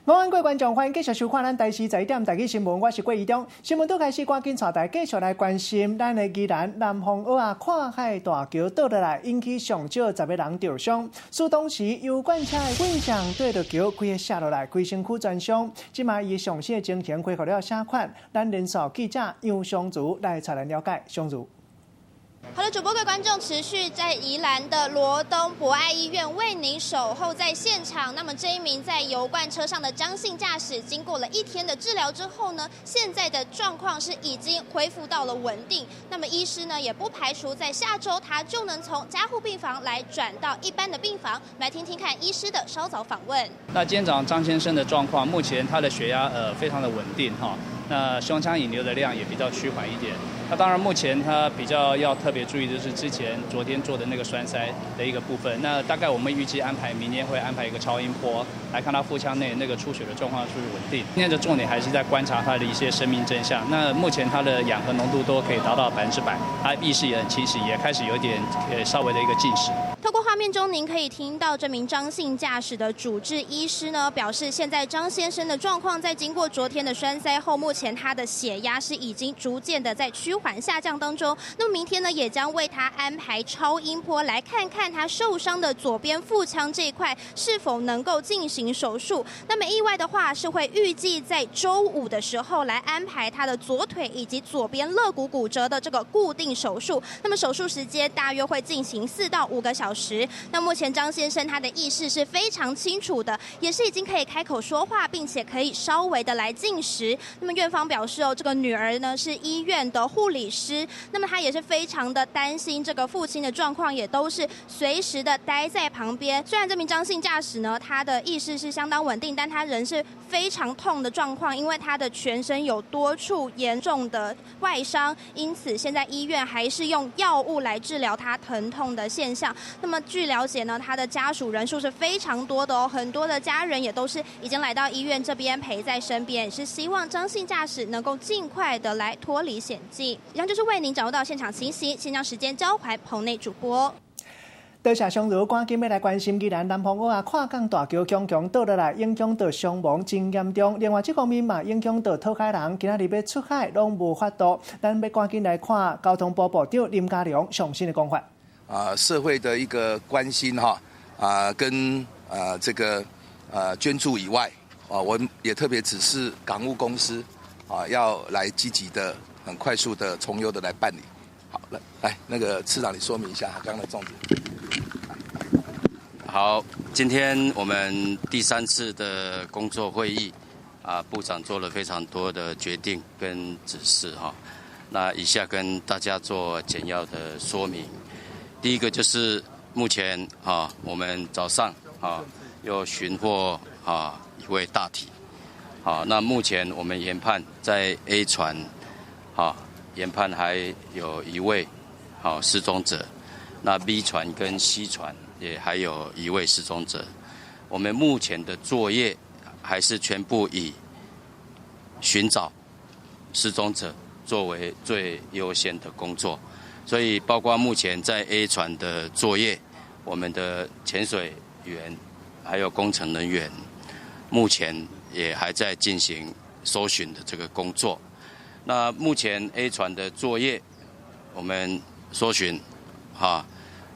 午安，各位觀眾，歡迎繼續收看咱台視十一點台語新聞，我是郭怡中。新聞拄開始，趕緊帶大家繼續來關心咱的宜蘭南風堊仔跨海大橋倒落來，引起上少10個人著傷。事當時油罐車的尾箱對著橋規个瀉落來，規身軀全傷。這馬伊上身的情形恢復了啥款？咱連線記者楊松如來帶咱了解。松如。好的，主播各位觀眾，持續在宜蘭的羅東博愛醫院為您守候在現場。那麼這一名在油罐車上的張姓駕駛，經過了一天的治療之後呢，現在的狀況是已經恢復到了穩定。那麼醫師呢，也不排除在下週他就能從加護病房來轉到一般的病房。來聽聽看醫師的稍早訪問。那今天早上張先生的狀況，目前他的血壓非常的穩定哈。那胸腔引流的量也比較趨緩一點。那當然，目前他比較要特別注意的是之前昨天做的那個栓塞的一個部分。那大概我們預計安排明天會安排一個超音波來看他腹腔內那個出血的狀況是不是穩定。今天的重點還是在觀察他的一些生命徵象。那目前他的氧合濃度都可以達到100%，他意識也很清醒，也開始有點稍微的一個進食。透過畫面中，您可以聽到這名張姓駕駛的主治醫師呢表示，現在張先生的狀況在經過昨天的栓塞後，目前他的血壓是已經逐漸的在趨緩下降當中。那麼明天呢，也將為他安排超音波，來看看他受傷的左邊腹腔這一塊是否能夠進行手術。那麼意外的話，是會預計在週五的時候來安排他的左腿以及左邊肋骨骨折的這個固定手術。那麼手術時間大約會進行4到5個小時。那目前張先生他的意識是非常清楚的，也是已經可以開口說話，並且可以稍微的來進食。那麼院方表示哦，這個女兒呢是醫院的護理師，那麼她也是非常的擔心這個父親的狀況，也都是隨時的待在旁邊。雖然這名張姓駕駛呢，他的意識是相當穩定，但他仍是非常痛的狀況，因為他的全身有多處嚴重的外傷，因此現在醫院還是用藥物來治療他疼痛的現象。那麼據了解呢，他的家屬人數是非常多的哦，很多的家人也都是已經來到醫院這邊陪在身邊，也是希望張姓駕駛能夠盡快的來脫離險境。以上就是為您掌握到現場情形，先將時間交還棚內主播。多謝相如，趕緊欲來關心宜蘭南風堊仔跨港大橋強強倒落來，影響到傷亡真嚴重。另外，這方面嘛影響到討海人，今仔日欲出海攏無法度。咱欲趕緊來看交通部部長林佳龍上新的講法。啊，社會的一個關心哈，啊，跟啊這個啊捐助以外，啊，我也特別指示港務公司啊，要來積極的、很快速的、從優的來辦理。好，來來，那個次長，你說明一下剛剛的重點。好，今天我們第三次的工作會議，啊，部長做了非常多的決定跟指示哈。那以下跟大家做簡要的說明。第一個就是目前啊，我們早上啊又尋獲啊一位大體，好，那目前我們研判在 A 船，啊研判還有一位好失蹤者，那 B 船跟 C 船也還有一位失蹤者。我們目前的作業還是全部以尋找失蹤者作為最優先的工作。所以，包括目前在 A 船的作業，我們的潛水員還有工程人員，目前也還在進行搜尋的這個工作。那目前 A 船的作業，我們搜尋哈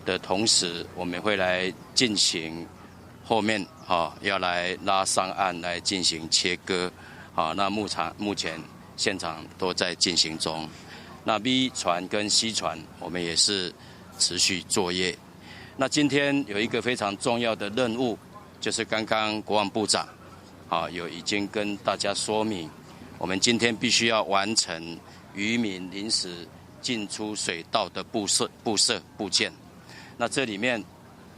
的同時，我們會來進行後面哈要來拉上岸來進行切割，好，那目前現場都在進行中。那 B 船跟 C 船，我們也是持續作業。那今天有一個非常重要的任務，就是剛剛國防部長啊有已經跟大家說明，我們今天必須要完成漁民臨時進出水道的布設佈建。那這裡面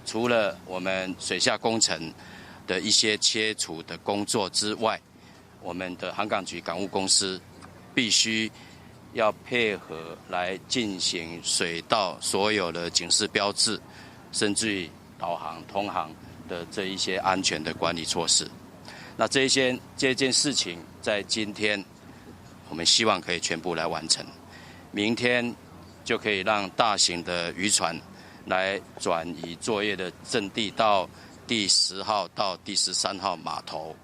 除了我們水下工程的一些切除的工作之外，我們的航港局港務公司必須要配合來進行水道所有的警示標誌，甚至於導航、通航的這一些安全的管理措施。那這些這件事情在今天，我們希望可以全部來完成。明天就可以讓大型的漁船來轉移作業的陣地到第10號到第13號碼頭。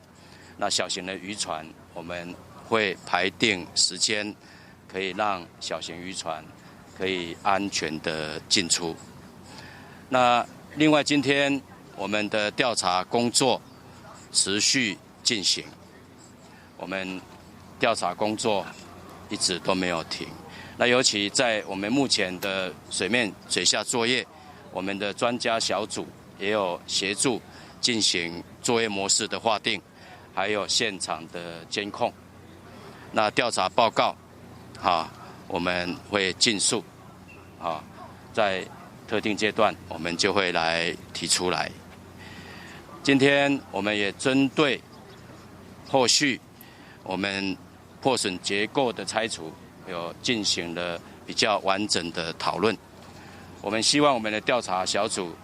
那小型的渔船，我们会排定时间，可以让小型渔船可以安全的进出。那另外，今天我们的调查工作持续进行，我们调查工作一直都没有停。那尤其在我们目前的水面水下作业，我们的专家小组也有协助进行作业模式的划定，还有现场的监控。那调查报告，啊，我们会尽速，啊，在特定阶段我们就会来提出来。今天我们也针对后续我们破损结构的拆除，有进行了比较完整的讨论。我们希望我们的调查小组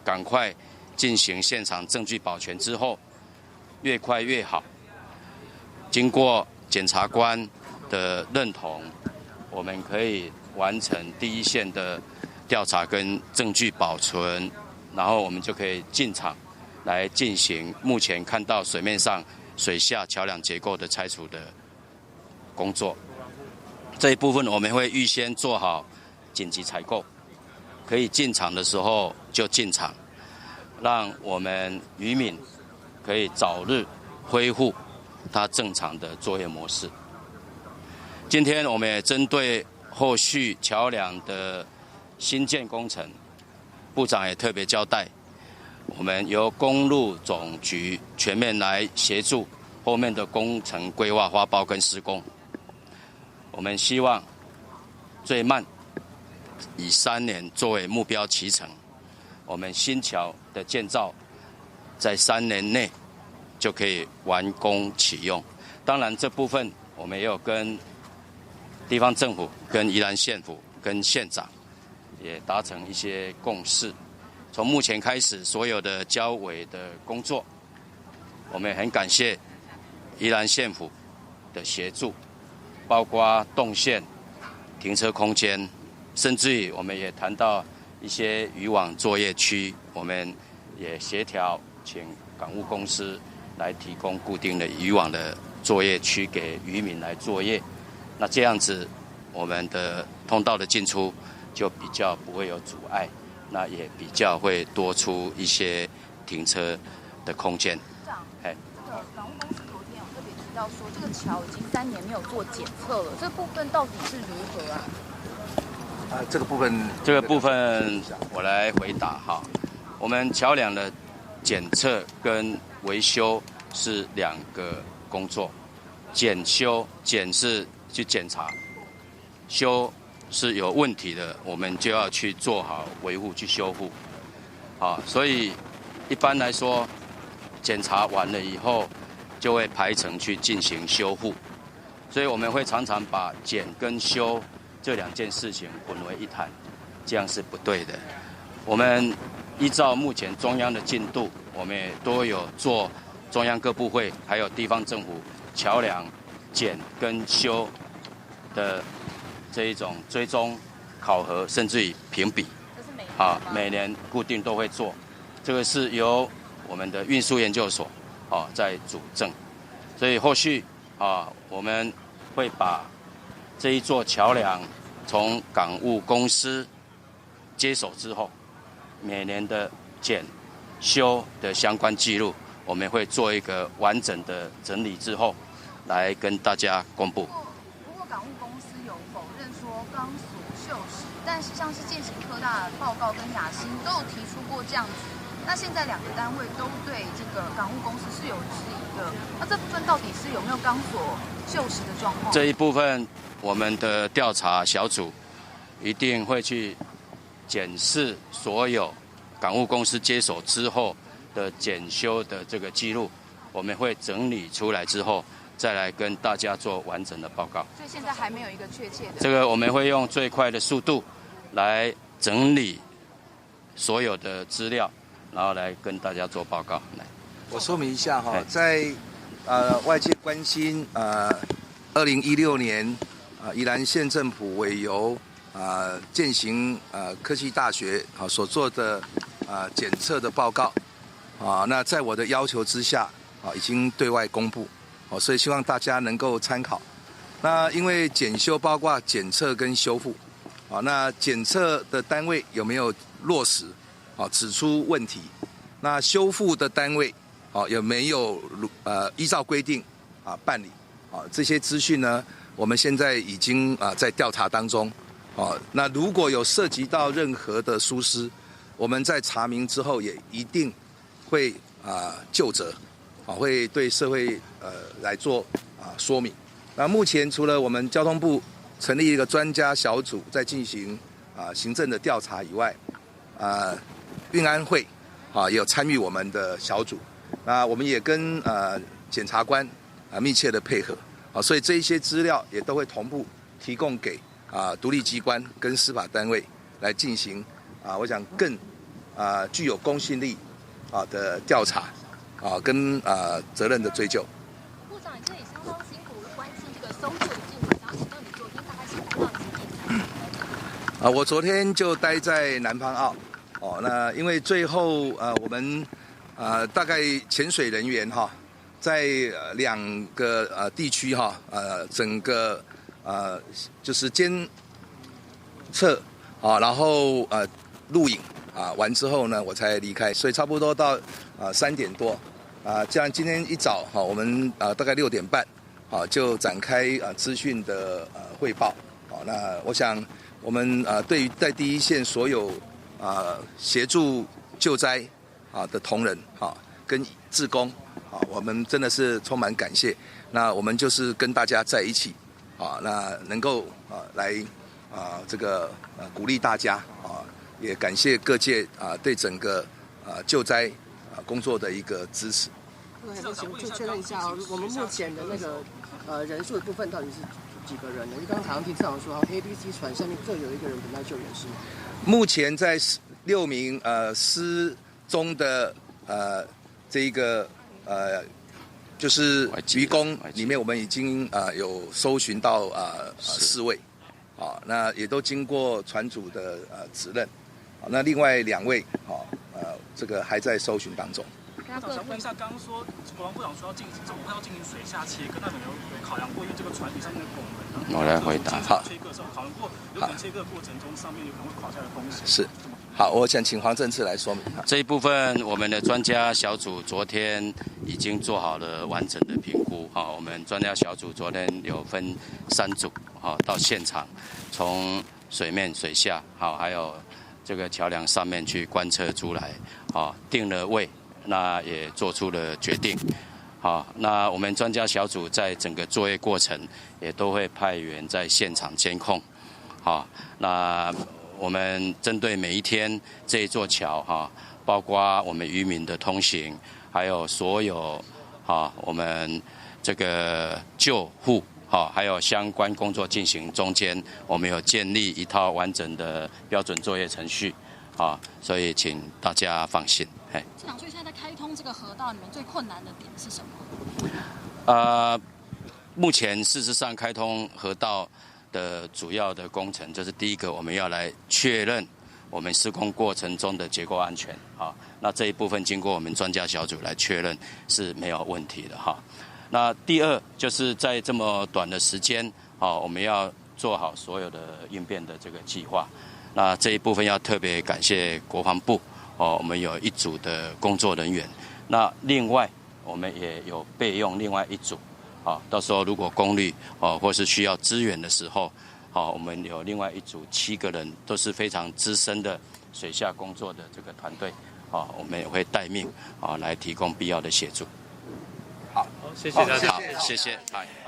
赶快进行现场证据保全之后，越快越好。经过检察官的认同，我们可以完成第一线的调查跟证据保存，然后我们就可以进场来进行目前看到水面上水下桥梁结构的拆除的工作。这一部分我们会预先做好紧急采购，可以进场的时候就进场，让我们渔民可以早日恢复它正常的作业模式。今天我们也针对后续桥梁的新建工程，部长也特别交代，我们由公路总局全面来协助后面的工程规划、发包跟施工。我们希望最慢以3年作为目标期程，我们新桥的建造在三年内就可以完工启用。当然，这部分我们也有跟地方政府、跟宜兰县府、跟县长也达成一些共识。从目前开始，所有的交委的工作，我们也很感谢宜兰县府的协助，包括动线、停车空间，甚至于我们也谈到一些渔网作业区，我们也协调请港务公司来提供固定的渔网的作业区给渔民来作业。那这样子，我们的通道的进出就比较不会有阻碍，那也比较会多出一些停车的空间。哎，这个港务公司昨天有特别提到说，这个桥已经3年没有做检测了，这部分到底是如何啊？啊，这个部分，这个部分我来回答哈。我们桥梁的检测跟维修是两个工作，检修检是去检查，修是有问题的，我们就要去做好维护去修复。啊，所以一般来说，检查完了以后，就会排程去进行修复。所以我们会常常把检跟修这两件事情混为一谈，这样是不对的。我们依照目前中央的进度，我们也都有做中央各部会还有地方政府桥梁检跟修的这一种追踪、考核，甚至于评比。啊，每年固定都会做。这个是由我们的运输研究所啊在主政，所以后续啊我们会把这一座桥梁从港务公司接手之后，每年的检修的相关记录，我们会做一个完整的整理之后，来跟大家公布。不过港务公司有否认说钢索锈蚀，但是像是健行科大的报告跟亚新都有提出过这样子。那现在两个单位都对这个港务公司是有质疑的。那这部分到底是有没有钢索锈蚀的状况？这一部分我们的调查小组一定会去检视所有港务公司接手之后的检修的这个记录，我们会整理出来之后，再来跟大家做完整的报告。所以现在还没有一个确切的。这个我们会用最快的速度来整理所有的资料，然后来跟大家做报告。来，我说明一下哈，在外界关心2016年宜兰县政府委由健行科技大学啊所做的检测的报告啊，那在我的要求之下啊，已經對外公布，哦，所以希望大家能夠參考。那因為檢修包括檢測跟修復，啊，那檢測的單位有沒有落實，啊，指出問題？那修復的單位，啊，有沒有依照規定啊辦理？啊，這些資訊呢，我們現在已經啊在調查當中。啊，那如果有涉及到任何的疏失，我們在查明之後也一定會啊究責，啊會對社會來做啊說明。那目前除了我們交通部成立一個專家小組在進行啊行政的調查以外，啊運安會啊也有參與我們的小組。那我們也跟檢察官啊密切的配合，啊所以這一些資料也都會同步提供給啊獨立機關跟司法單位來進行啊我想更啊具有公信力啊的調查啊跟啊責任的追究。部長，你這裡相當辛苦，關心這個搜救的進度，想請問你昨天大概是待到幾點？啊，我昨天就待在南方澳，哦，那因為最後我們大概潛水人員哈，在兩個地區哈，整個就是監測啊，然後錄影啊完之後呢，我才離開，所以差不多到3點多啊，這樣今天一早哈，我們大概6點半啊就展開啊資訊的匯報，好，那我想我們對於在第一線所有啊協助救災啊的同仁啊跟志工啊，我們真的是充滿感謝。那我們就是跟大家在一起啊，那能夠啊來啊這個鼓勵大家啊，也感謝各界啊對整個啊救災啊工作的一個支持。那就確認一下哦，我們目前的那個人數的部分到底是幾個人呢？因為剛剛好像聽次長說，A、B、C 船上面各有一個人等待救援，是嗎？目前在6名失蹤的這一個就是漁工裡面，我們已經有搜尋到4位，啊，那也都經過船主的指認，那另外2位啊這個還在搜尋當中。部長想問一下，剛剛說國防部長說要進行，政府要進行水下切割，那有沒有考量過？因為這個船體上面的拱門，我來回答。好，切割的時候考量過，有可能切割的過程中上面有可能會垮下來的風險。是，好，我想請黃政次來說明。這一部分我們的專家小組昨天已經做好了完整的評估。哈，我們專家小組昨天有分3組，哈，到現場從水面、水下，好，還有這個橋梁上面去觀測出來，好，定了位。那也做出了決定，好，那我們專家小組在整個作業過程也都會派員在現場監控，好，那我們針對每一天這一座橋哈，包括我們漁民的通行，還有所有哈我們這個救護哈，還有相關工作進行中間，我們有建立一套完整的標準作業程序，啊，所以請大家放心。次長，所以現在在開通這個河道，你們最困難的點是什麼？目前事實上開通河道的主要的工程，就是第一個，我們要來確認我們施工過程中的結構安全。啊，那這一部分經過我們專家小組來確認是沒有問題的哈。那第二就是在這麼短的時間，啊，我們要做好所有的應變的這個計劃。那這一部分要特別感謝國防部。哦，我們有一組的工作人員，那另外我們也有備用另外一組，啊，到時候如果功率哦或是需要支援的時候，好，我們有另外一組7個人都是非常資深的水下工作的這個團隊，啊，我們也會待命啊來提供必要的協助。好，謝謝大家，好，謝謝。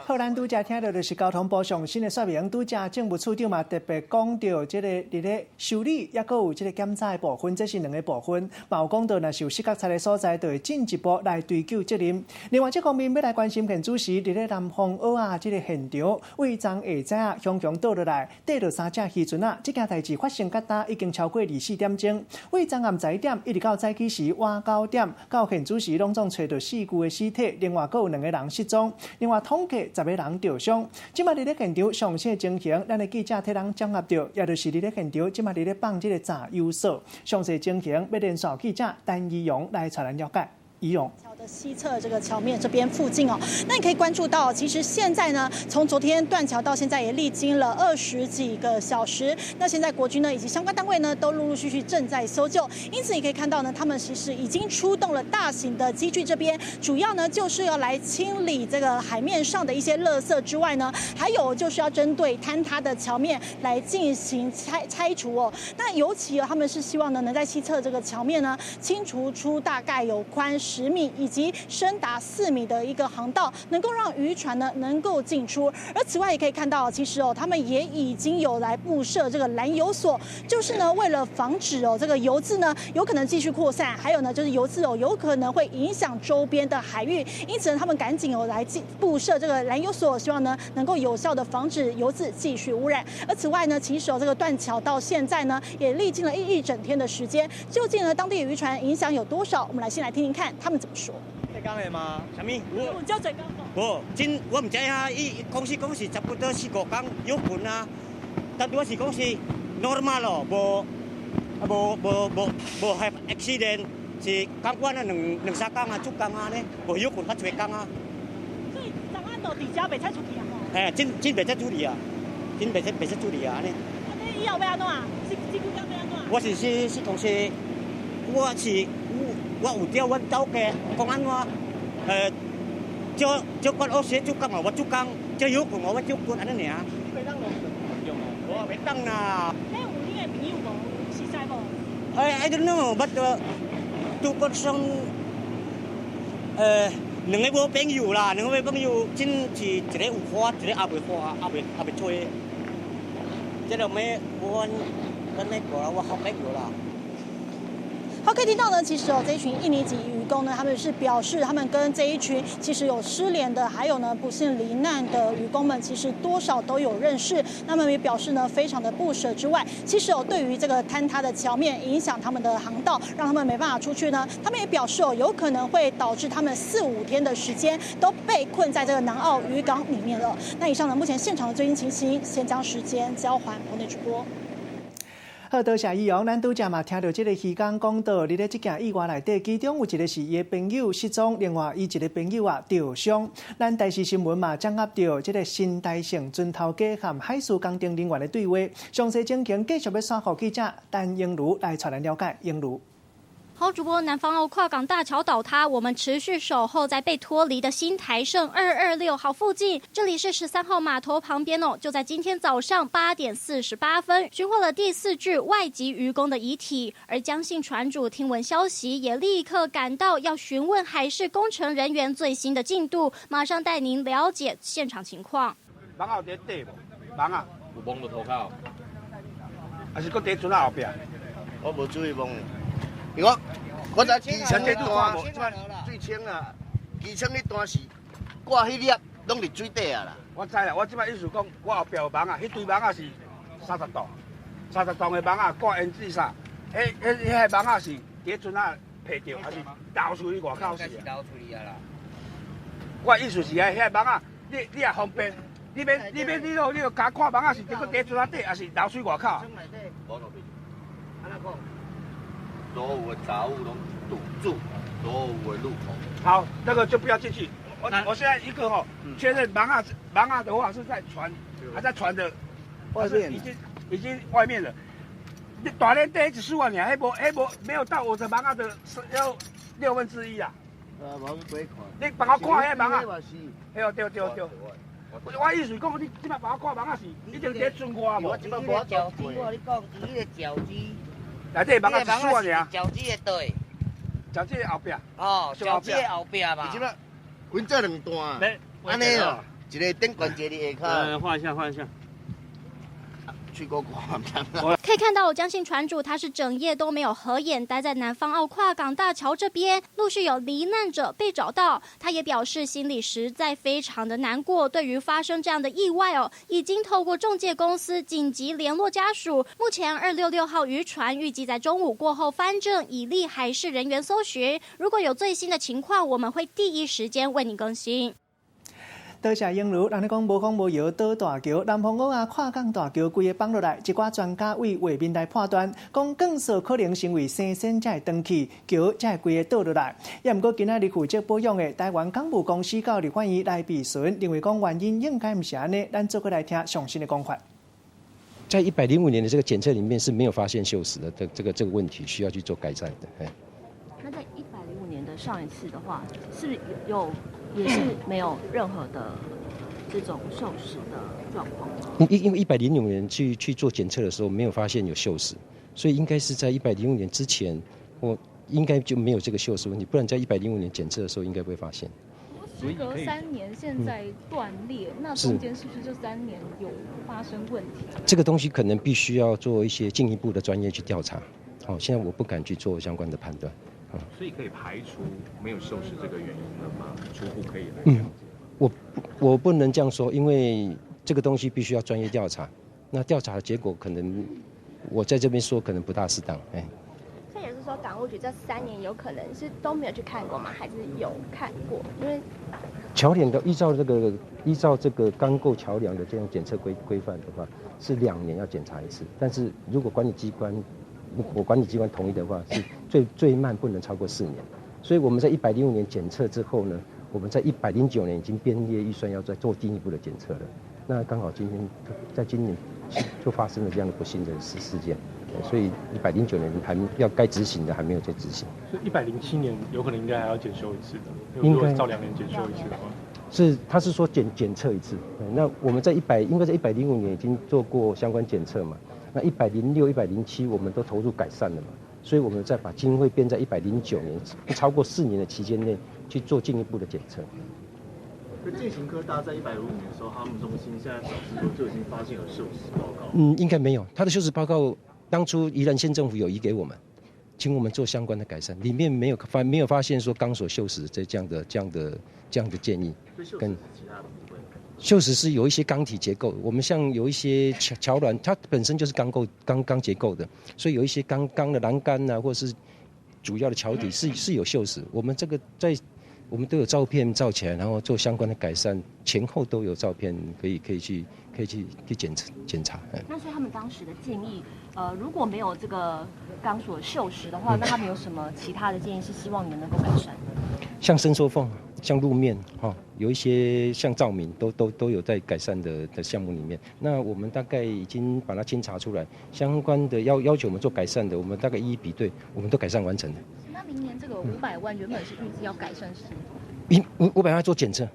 好，咱拄才聽到就是交通部上新的說明，拄才政務處長嘛特別講到這個佇咧修理，抑閣有這個檢查的部分，這是兩個部分。嘛有講到，若是有死角賊的所在，就會進一步來追究責任。另外，這方面欲來關心現主時佇咧南方澳仔這個現場，對昨下早啊，雄雄倒落來，綴著3隻漁船仔。這件代誌發生到今已經超過24點鐘。對昨暗11點一直到早起時晚9點，到現主時攏總揣著4具的屍體，另外閣有2個人失蹤。另外統計10個人著傷。這擺佇咧現場詳細情形，咱的記者替咱掌握著，也就是佇咧現場，這擺佇咧放這個炸油所。詳細情形，欲連線記者陳怡蓉來帶咱了解。怡蓉。的西侧這個橋面這邊附近哦，那你可以關注到，其實現在呢，從昨天斷橋到現在也歷經了20幾個小時。那現在國軍呢以及相關單位呢都陸陸續續正在搜救，因此你可以看到呢，他們其實已經出動了大型的機具，這邊主要呢就是要來清理這個海面上的一些垃圾之外呢，還有就是要針對坍塌的橋面來進行拆除哦。那尤其他們是希望呢能在西側這個橋面呢清除出大概有寬10米以及深達4米的一個航道，能夠讓漁船呢能夠進出。而此外也可以看到，其實哦，他們也已經有來佈設這個攔油索，就是呢為了防止哦這個油漬呢有可能繼續擴散，還有呢就是油漬哦有可能會影響周邊的海域，因此呢他們趕緊哦來佈設這個攔油索，希望呢能夠有效的防止油漬繼續污染。而此外呢，其實哦這個斷橋到現在呢也歷經了一整天的時間，究竟呢當地漁船影響有多少？我們來先來聽聽看他們怎麼說。浙江的嗎？啥物？有叫浙江無，真我毋知影，伊公司講是差不多四五工有困啊，但我是講是 normal 咯，無無無無無 have accident，是共款啊，兩兩三工啊，做工啊呢，無有困較濟工啊。所以昨暗都佇遮袂使出去啊？嘿，真真袂使處理啊，真袂使處理啊，按呢。啊，你以後欲按怎？這這幾工欲按怎？我是是是講是，我是我有叫阮頭家講按怎？照阮學寫做工哦，我做工；照有困我照困，按呢爾。你袂當落船用哦？我袂當啦。你有你的朋友無？熟似無？ I don't know, but two person，兩個無朋友啦，兩個無朋友，真是一個有花，一個猶未花，猶未吹。這個咩？我阮那個我好朋友啦。好，可以聽到呢，其實哦，這一群印尼籍漁工呢，他們是表示，他們跟這一群其實有失聯的，還有呢不幸罹難的漁工們，其實多少都有認識。那麼也表示呢，非常的不捨之外，其實哦，對於這個坍塌的橋面影響他們的航道，讓他們沒辦法出去呢，他們也表示哦，有可能會導致他們四五天的時間都被困在這個南澳漁港裡面了。那以上呢，目前現場的最新情形，先將時間交還棚內主播。好，多謝易陽。咱拄才嘛聽著這个漁工講到，佇咧這件意外內底，其中有一個是伊的朋友失蹤，另外伊一個朋友啊著傷。咱台視新聞嘛掌握著這个新台勝船頭家和海事工程人員的對話，詳細情形繼續欲轉予記者陳英如來帶咱了解。英如。好，主播，南方澳跨港大橋倒塌，我們持續守候在被拖離的新台勝226號附近，這裡是13號碼頭旁邊哦。就在今天早上8點48分，尋獲了第四具外籍漁工的遺體，而江姓船主聽聞消息，也立刻趕到要詢問海事工程人員最新的進度，馬上帶您了解現場情況。網仔有佇底無？網仔有摸著塗跤，還是閣佇船仔後壁？我無注意摸。我知機場彼段水清啊，機場彼段是掛彼粒攏佇水底啊啦。我知啦，我這擺意思講，我後壁有網仔，彼堆網仔是30磅，30磅的網仔掛煙子啥？彼彼彼个網仔是佇船仔提著，還是流出去外口是？流出去啊啦。我意思是啊，彼个網仔，你也方便，你免你免你著你著加看網仔是佇閣佇船仔底，還是流水外口？按怎講？所有的雜物攏堵住所有的入口。好，那個就不要進去。我現在一個吼，確認網仔網仔的話是在船，還在船的外面，已經外面了。你大連底一絲萬爾，彼無彼無沒有到我的網仔的要1/6啊。啊，無去看。你幫我看彼個網仔。對對對對。我意思講，你這擺幫我看網仔是已經佇船外無？我這擺無腳趾，我跟你講，伊彼個腳趾。內底網仔一絲爾。腳趾的佗？腳趾的後壁。哦，腳趾的後壁嘛。伊這擺分做兩段，按呢哦，一个頂懸，一个佇下跤。嗯，畫一下，畫一下。可以看到，江姓船主他是整夜都沒有合眼，待在南方澳跨港大橋這邊，陸續有罹難者被找到。他也表示心裡實在非常的難過，對於發生這樣的意外哦，已經透過仲介公司緊急聯絡家屬。目前266號漁船預計在中午過後翻正，以利海事人員搜尋。如果有最新的情況，我們會第一時間為你更新。多謝英如，人咧講無風無搖倒大橋，南風塢仔跨港大橋規个放落來，一寡專家為畫面來判斷，講鋼索可能是因為生鉎才會斷去，橋才會規个倒落來。也毋過今仔日負責保養的台灣港務公司到立法院來備詢，認為講原因應該毋是按呢，咱做伙來聽上新的講法。在105年的這個檢測裡面是沒有發現鏽蝕的這個問題，需要去做改善的。那在105年的上一次的話，是有也是沒有任何的這種鏽蝕的狀況？因為105年去做檢測的時候，沒有發現有鏽蝕，所以應該是在一百零五年之前，我應該就沒有這個鏽蝕問題，不然在一百零五年檢測的時候應該不會發現。時隔3年，現在斷裂，那中間是不是這三年有發生問題？這個東西可能必須要做一些進一步的專業去調查。好，現在我不敢去做相關的判斷。所以可以排除沒有鏽蝕這個原因了嗎？初步可以來我不能這樣說，因為這個東西必須要專業調查。那調查的結果可能我在這邊說可能不大適當。哎。這也是說，港務局這三年有可能是都沒有去看過嗎？還是有看過？因為橋樑的依照這個鋼構橋樑的這樣檢測規範的話，是2年要檢查一次。但是如果管理機關我管理機關同意的話，是最最慢不能超過四年。所以我們在一百零五年檢測之後呢，我們在109年已經編列預算要再做進一步的檢測了。那剛好今天在今年就發生了這樣的不幸的事件，所以一百零九年還要該執行的還沒有在執行。所以107年有可能應該還要檢修一次的，應該照2年檢修一次的話。是，他是說檢測一次。那我們在一百應該在105年已經做過相關檢測嘛？那106、107我們都投入改善了嘛？所以我們再把經費編在一百零九年不超過四年的期間內去做進一步的檢測。可健行科大在105年的時候，他們中心現在表示說就已經發現有鏽蝕報告。嗯，應該沒有。他的鏽蝕報告當初宜蘭縣政府有移給我們，請我們做相關的改善，裡面沒有發現說鋼索鏽蝕這樣的建議。跟其他的部分。鏽蝕是有一些鋼體結構，我們像有一些橋樑，它本身就是鋼構鋼結構的，所以有一些鋼的欄杆啊，或者是主要的橋底是有鏽蝕。我們這個在我們都有照片照起來，然後做相關的改善，前後都有照片可以去檢查。那所以他們當時的建議，如果沒有這個鋼索鏽蝕的話，那他們有什麼其他的建議是希望你們能夠改善？像伸縮縫，像路面，哈，有一些像照明都有在改善的項目裡面。那我們大概已經把它清查出來，相關的要求我們做改善的，我們大概一一比對，我們都改善完成的。那明年這個五百萬原本是預計要改善是？一五百萬做檢測，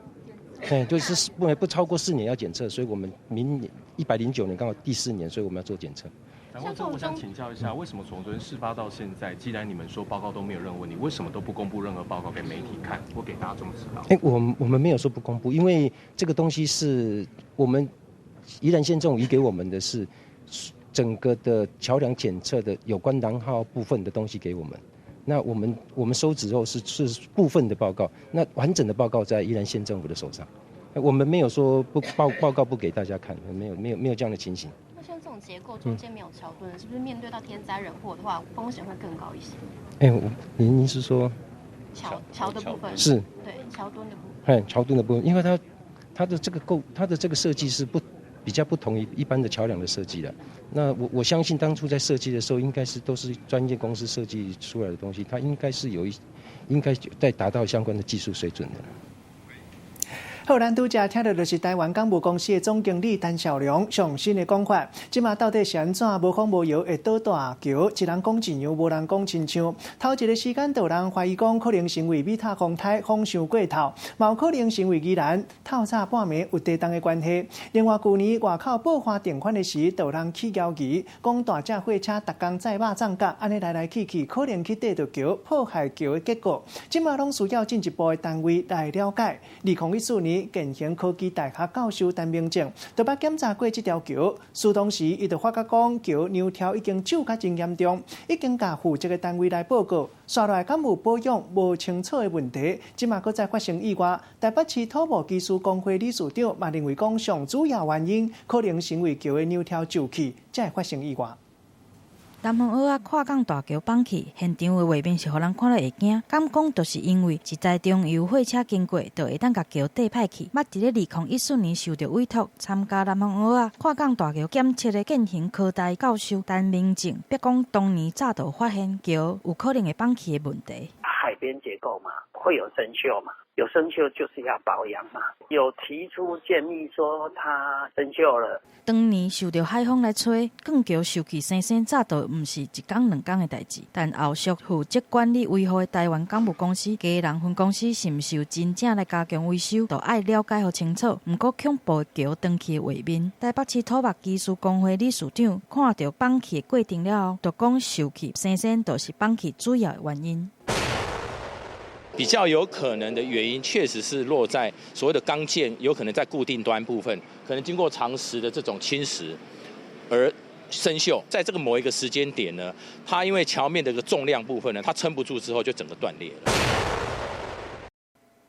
對，就是不超過四年要檢測，所以我們明年一百零九年剛好第四年，所以我們要做檢測。然後，我想請教一下，為什麼從昨天事發到現在，既然你們說報告都沒有任何問題，為什麼都不公布任何報告給媒體看，或給大眾知道？哎，我們沒有說不公布，因為這個東西是我們宜蘭縣政府移給我們的是整個的橋梁檢測的有關藍號部分的東西給我們。那我們收集後是部分的報告，那完整的報告在宜蘭縣政府的手上。我們沒有說不報告不給大家看，沒有這樣的情形。那像這種結構中間沒有橋墩，是不是面對到天災人禍的話，風險會更高一些？哎，您是說橋的部分？是，對，橋墩的部分。哎，橋墩的部分，因為它的這個設計是不比較不同於一般的橋梁的設計的。那我相信當初在設計的時候，應該是都是專業公司設計出來的東西，它應該是有一應該在達到相關的技術水準的。好，咱拄才聽著就是台灣港務公司的總經理陳少良上新的講法。這馬到底是按怎無風無搖會倒大橋？一人講一樣，無人講親像。頭一个時間就有人懷疑講，可能是因為米塔風颱風傷過頭，嘛有可能是因為宜蘭透早半暝有地動的關係。另外，舊年外口報花墊款的時，就有人起交疑，講大隻貨車逐工載肉粽角，按呢來來去去，可能去綴著橋，破壞橋的結果。這馬攏需要進一步的單位來了解。2014年，建行科技大學教授陳明正就捌檢查過這條橋，事當時伊就發覺講橋梁條已經鏽甲真嚴重，已經共負責的單位來報告，紲落來敢有保養無清楚的問題，這馬閣再發生意外。台北市土木技師公會理事長嘛認為講，上主要原因可能是因為橋的梁條鏽去，才會發生意外。南方澳仔跨港大橋崩去，現場的畫面是予人看了會驚。敢講就是因為一台中油貨車經過，就會當共橋硩歹去。捌佇咧2014年受著委託參加南方澳仔跨港大橋檢測的建行科大教授陳明正，別講當年早就發現橋有可能會崩去的問題。海邊結構嘛，會有生鏽嘛，有生鏽就是要保養嘛。有提出建議說它生鏽了。當年受著海風來吹，鋼橋受氣生鏽，早就毋是一工兩工的代誌。但後續負責管理維護的台灣港務公司基隆分公司是毋是有真正來加強維修，就愛了解予清楚。毋過恐怖的橋斷去的畫面，台北市土木技師公會理事長看著崩去的過程了後，就講受氣生鏽就是崩去主要的原因。比較有可能的原因，確實是落在所謂的鋼件，有可能在固定端部分，可能經過長時的這種侵蝕而生鏽，在這個某一個時間點呢，它因為橋面的個重量部分呢，它撐不住之後就整個斷裂了。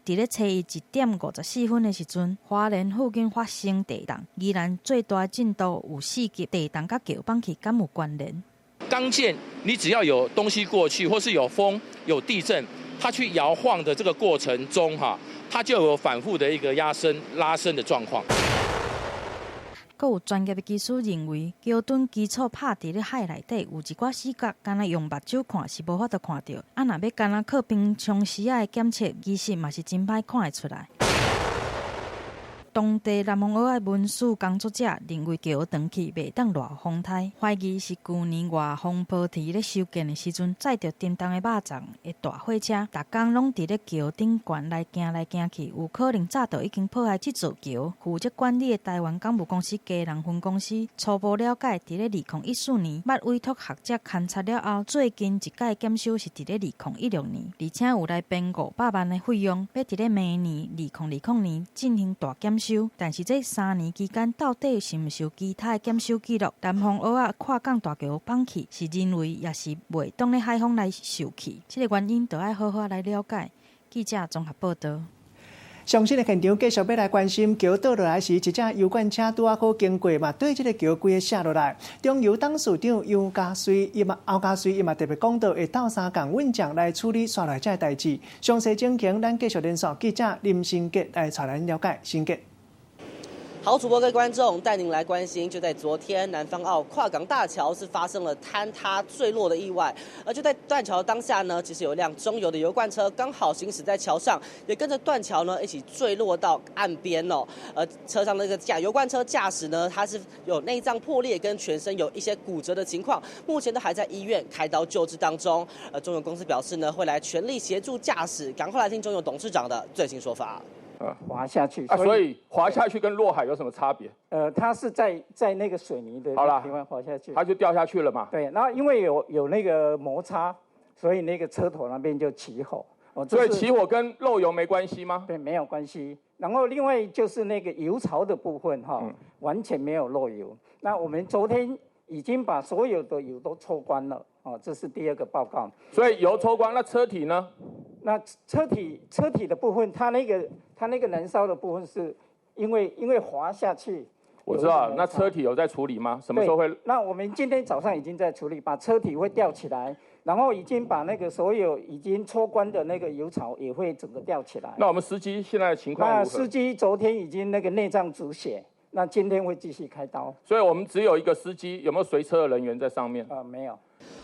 佇咧初一1點54分的時陣，花蓮附近發生地動，宜蘭最大震度有4級，地動佮橋崩去敢有關聯？鋼件你只要有東西過去，或是有風、有地震，它去搖晃的這個過程中，哈，它就有反覆的一個壓伸、拉伸的狀況。閣有專業的技師認為，橋墩基礎拍佇咧海內底有一寡死角，干焦用目睭看是無法度看著。啊，若欲干焦靠平常時仔的檢測，其實嘛是真歹看會出來。當地南方澳仔文史工作者認為橋斷去袂當賴風颱，懷疑是舊年外風波堤咧修建的時陣，載著沉重的肉粽的大貨車，逐工攏佇咧橋頂懸來行來行去，有可能早就已經破壞這座橋。負責管理的台灣港務公司基隆分公司初步了解，佇咧2014年捌委託學者勘察了後，最近一擺檢修是佇咧2016年，而且有來編500萬的費用，欲佇咧明年2020年進行大檢修。但是這3年期間到底是毋是有其他的檢修記錄？南方澳仔跨港大橋崩去是人為，抑是袂當咧海風來受氣？這個原因都愛好好來了解。記者綜合報導。上新的現場繼續欲來關心橋倒落來時，一隻油罐車拄仔好經過嘛，對這个橋規个卸落來。中油董事長楊家瑞伊嘛，歐家瑞伊嘛特別講到會鬥相共穩將來處理紲來這个代誌。詳細情形，咱繼續連線記者林新杰來帶咱了解。新杰。好，主播各位觀眾帶您來關心，就在昨天，南方澳跨港大橋是發生了坍塌墜落的意外。而就在斷橋當下呢，其實有一輛中油的油罐車剛好行駛在橋上，也跟着斷橋呢一起墜落到岸邊哦。而車上那個駕油罐車駕駛呢，他是有內臟破裂跟全身有一些骨折的情況，目前都還在醫院開刀救治當中。而中油公司表示呢，會來全力協助駕駛。趕快來聽中油董事長的最新說法。滑下去，啊，所以滑下去跟落海有什麼差別？它是在那個水泥的地方滑下去，它就掉下去了嘛。對，然後因為有那個摩擦，所以那個車頭那邊就起火。哦，所以起火跟漏油沒關係嗎？對，沒有關係。然後另外就是那個油槽的部分哈，完全沒有漏油。那我們昨天已經把所有的油都抽光了，哦，這是第二個報告。所以油抽光，那車體呢？那車體的部分，它那個燃燒的部分是因為滑下去。我知道，那車體有在處理嗎？什麼時候會？那我們今天早上已經在處理，把車體會吊起來，然後已經把那個所有已經抽光的那個油槽也會整個吊起來。那我們司機現在的情況？那司機昨天已經那個內臟出血，那今天會繼續開刀。所以我們只有一個司機，有沒有隨車的人員在上面？啊，沒有。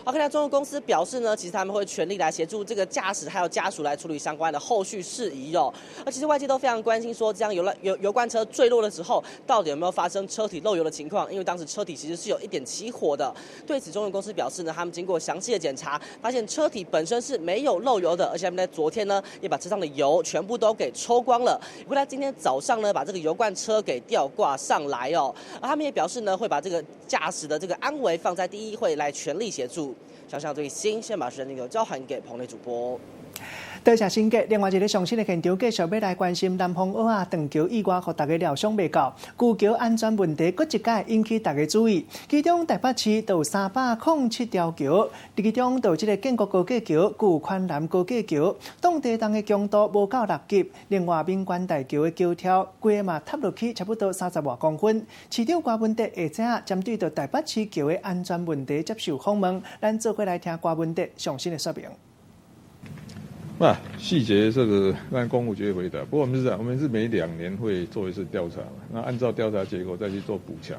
OK，那中油公司表示呢，其實他們會全力來協助這個駕駛還有家屬來處理相關的後續事宜哦。而其實外界都非常關心，說這樣油罐車墜落的時候，到底有沒有發生車體漏油的情況？因為當時車體其實是有一點起火的。對此，中油公司表示呢，他們經過詳細的檢查，發現車體本身是沒有漏油的，而且他們在昨天呢，也把車上的油全部都給抽光了。會在今天早上呢，把這個油罐車給吊掛上來哦。而他們也表示呢，會把這個駕駛的這個安危放在第一，會來全力協助。想想最新，先把時間鏡頭交還給棚內主播。多謝新杰。另外一个上新的现场，继续欲来关心南方澳仔斷橋意外，予大家料想袂到，旧桥安全问题阁一摆引起大家注意。其中台北市就有307条桥，其中就有这个建国高架桥、旧宽南高架桥，当地重的强度无够6级。另外，民权大桥的桥柱规个嘛塌落去，差不多30外公分。市长郭文哲下早针对著台北市桥的安全问题接受访问，咱做伙来听郭文哲上新的说明。那细节这个让公务局回答。不过我们是这样，我们是每2年会做一次调查嘛，那按照调查结果再去做补强。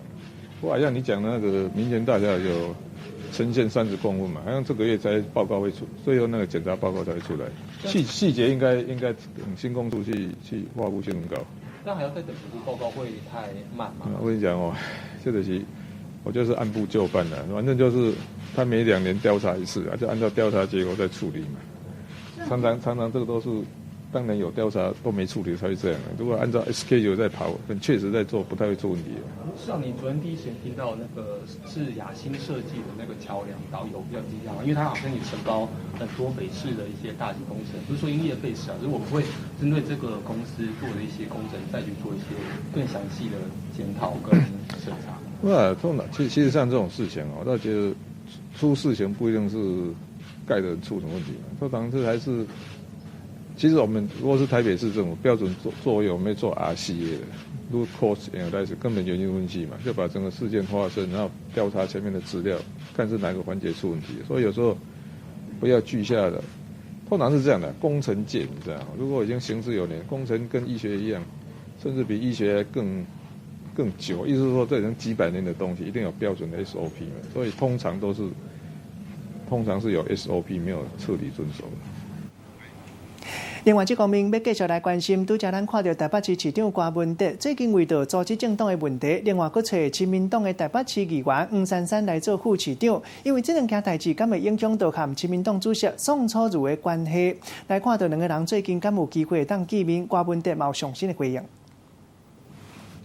不过好像你讲的那个民权大桥有呈现30公分嘛，好像这个月才报告会出，最后那个检查报告才会出来。细节应该等新公处去发布新闻稿。那还要再等评估报告会太慢吗？我跟你讲哦，这个是，我就是按部就班的，反正就是他每2年调查一次啊，就按照调查结果再处理嘛。常常常常这个都是当年有调查都没处理才会这样的。如果按照 schedule 在跑，很确实在做，不太会出问题。像你昨天第一时间听到那个是亚新设计的那个桥梁导游比较惊讶，因为他好像也承包很多北市的一些大型工程，不是说因噎废食啊，就是我们会针对这个公司做的一些工程，再去做一些更详细的检讨跟审查。那通常其实像这种事情哦，我倒觉得出事情不一定是盖的人出什么问题，通常这还是，其实我们如果是台北市政府标准作业，我们会做 RCA 的，root cause analysis 根本原因分析嘛，就把整个事件发生，然后调查前面的资料，看是哪个环节出问题。所以有时候不要惧吓的，通常是这样的，工程界你知道，如果已经行之有年，工程跟医学一样，甚至比医学更久，意思是说这已经几百年的东西，一定有标准的 SOP 嘛，所以通常是有 SOP 没有彻底遵守的。另外，这方面欲继续来关心，拄才咱看著台北市市长郭文哲最近为著组织政党的问题，另外阁揣亲民党的台北市议员黄珊珊来做副市长，因为这两件代志，敢会影响到和亲民党主席宋楚瑜的关系？来看著两个人最近敢有机会会当见面，郭文哲嘛有上新的回应。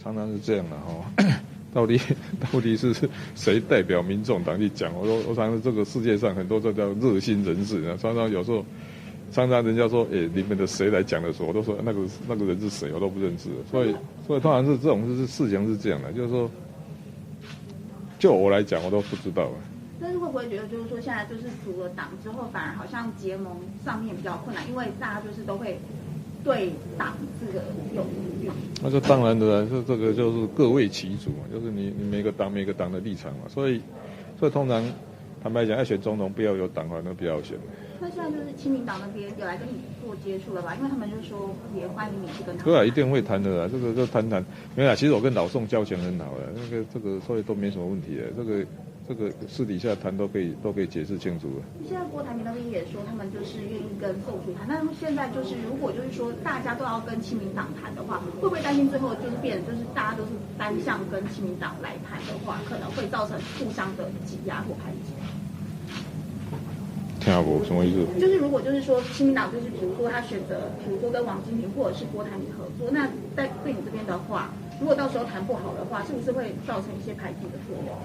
常常是这样的哈。到底是谁代表民众党去讲？我说，我常常这个世界上很多这叫热心人士啊，常常有时候，常常人家说，哎，你们的谁来讲的时候，我都说那个人是谁，我都不认识。所以通常是这种事情是这样的，就是说，就我来讲，我都不知道。但是会不会觉得，就是说现在就是组了党之后，反而好像结盟上面比较困难，因为大家就是都会对党这个有疑虑。那这当然的，这个就是各为其主嘛，就是你每个党每个党的立场嘛，所以通常坦白讲，要选总统不要有党反而比较好选。那现在就是亲民党那边有来跟你做接触了吧？因为他们就说也欢迎你去跟他们。对啊，一定会谈的啦，这个就谈谈。没有啦，其实我跟老宋交情很好的，那个这个所以都没什么问题的，这个私底下谈都可以解释清楚的。现在郭台铭那边也说，他们就是愿意跟宋楚瑜谈。那现在就是如果就是说大家都要跟亲民党谈的话，会不会担心最后就是变成就是大家都是单向跟亲民党来谈的话，可能会造成互相的挤压或排挤？听无什么意思？就是如果就是说亲民党就是比如说他选择，比如说跟王金平或者是郭台铭合作，那在对你这边的话，如果到时候谈不好的话，是不是会造成一些排挤的作用？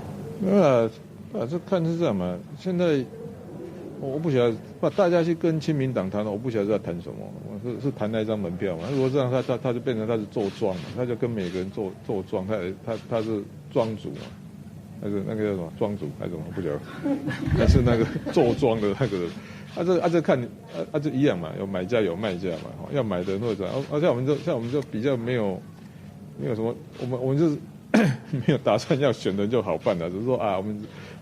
没有啊，这看是这样嘛。现在我不晓得，不大家去跟亲民党谈，我不晓得在谈什么。我是谈那张门票嘛？如果这样，他就变成他是做庄嘛，他就跟每个人做庄，他是庄主嘛，还是那个叫什么庄主还是什么？不晓得，还是那个做庄的那个人。啊这啊这看啊啊这一样嘛，有买家有卖家嘛，要买的人或者，而且我们就比较没有什么，我们就是没有打算要选人就好办了，只是说啊，我们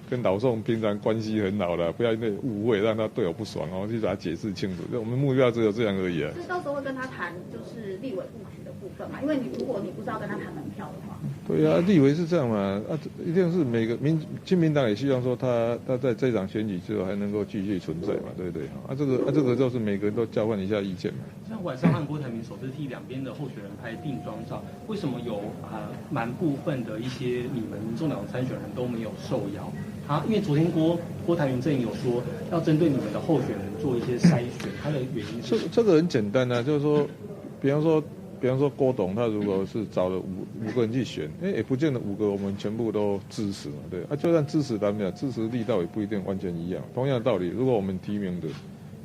跟老宋平常关系很好的，不要因为误会让他对我不爽哦，去把他解释清楚。我们目标只有这样而已啊。所以到时候会跟他谈就是立委布局的部分嘛，因为你如果你不是要跟他谈门票的话。对啊，立委是这样嘛，啊，一定是每个亲民党也希望说他在这场选举之后还能够继续存在嘛，对不对？啊，这个就是每个人都交换一下意见嘛。像晚上和郭台铭首次替两边的候选人拍定妆照，为什么有啊蛮部分的一些你们民众党参选人都没有受邀？他因为昨天郭台铭阵营有说要针对你们的候选人做一些筛选，他的原因是这个很简单啊，就是说，比方说郭董他如果是找了五个人去选，哎，也不见得五个我们全部都支持嘛，对啊，就算支持他们，支持力道也不一定完全一样。同样的道理，如果我们提名的，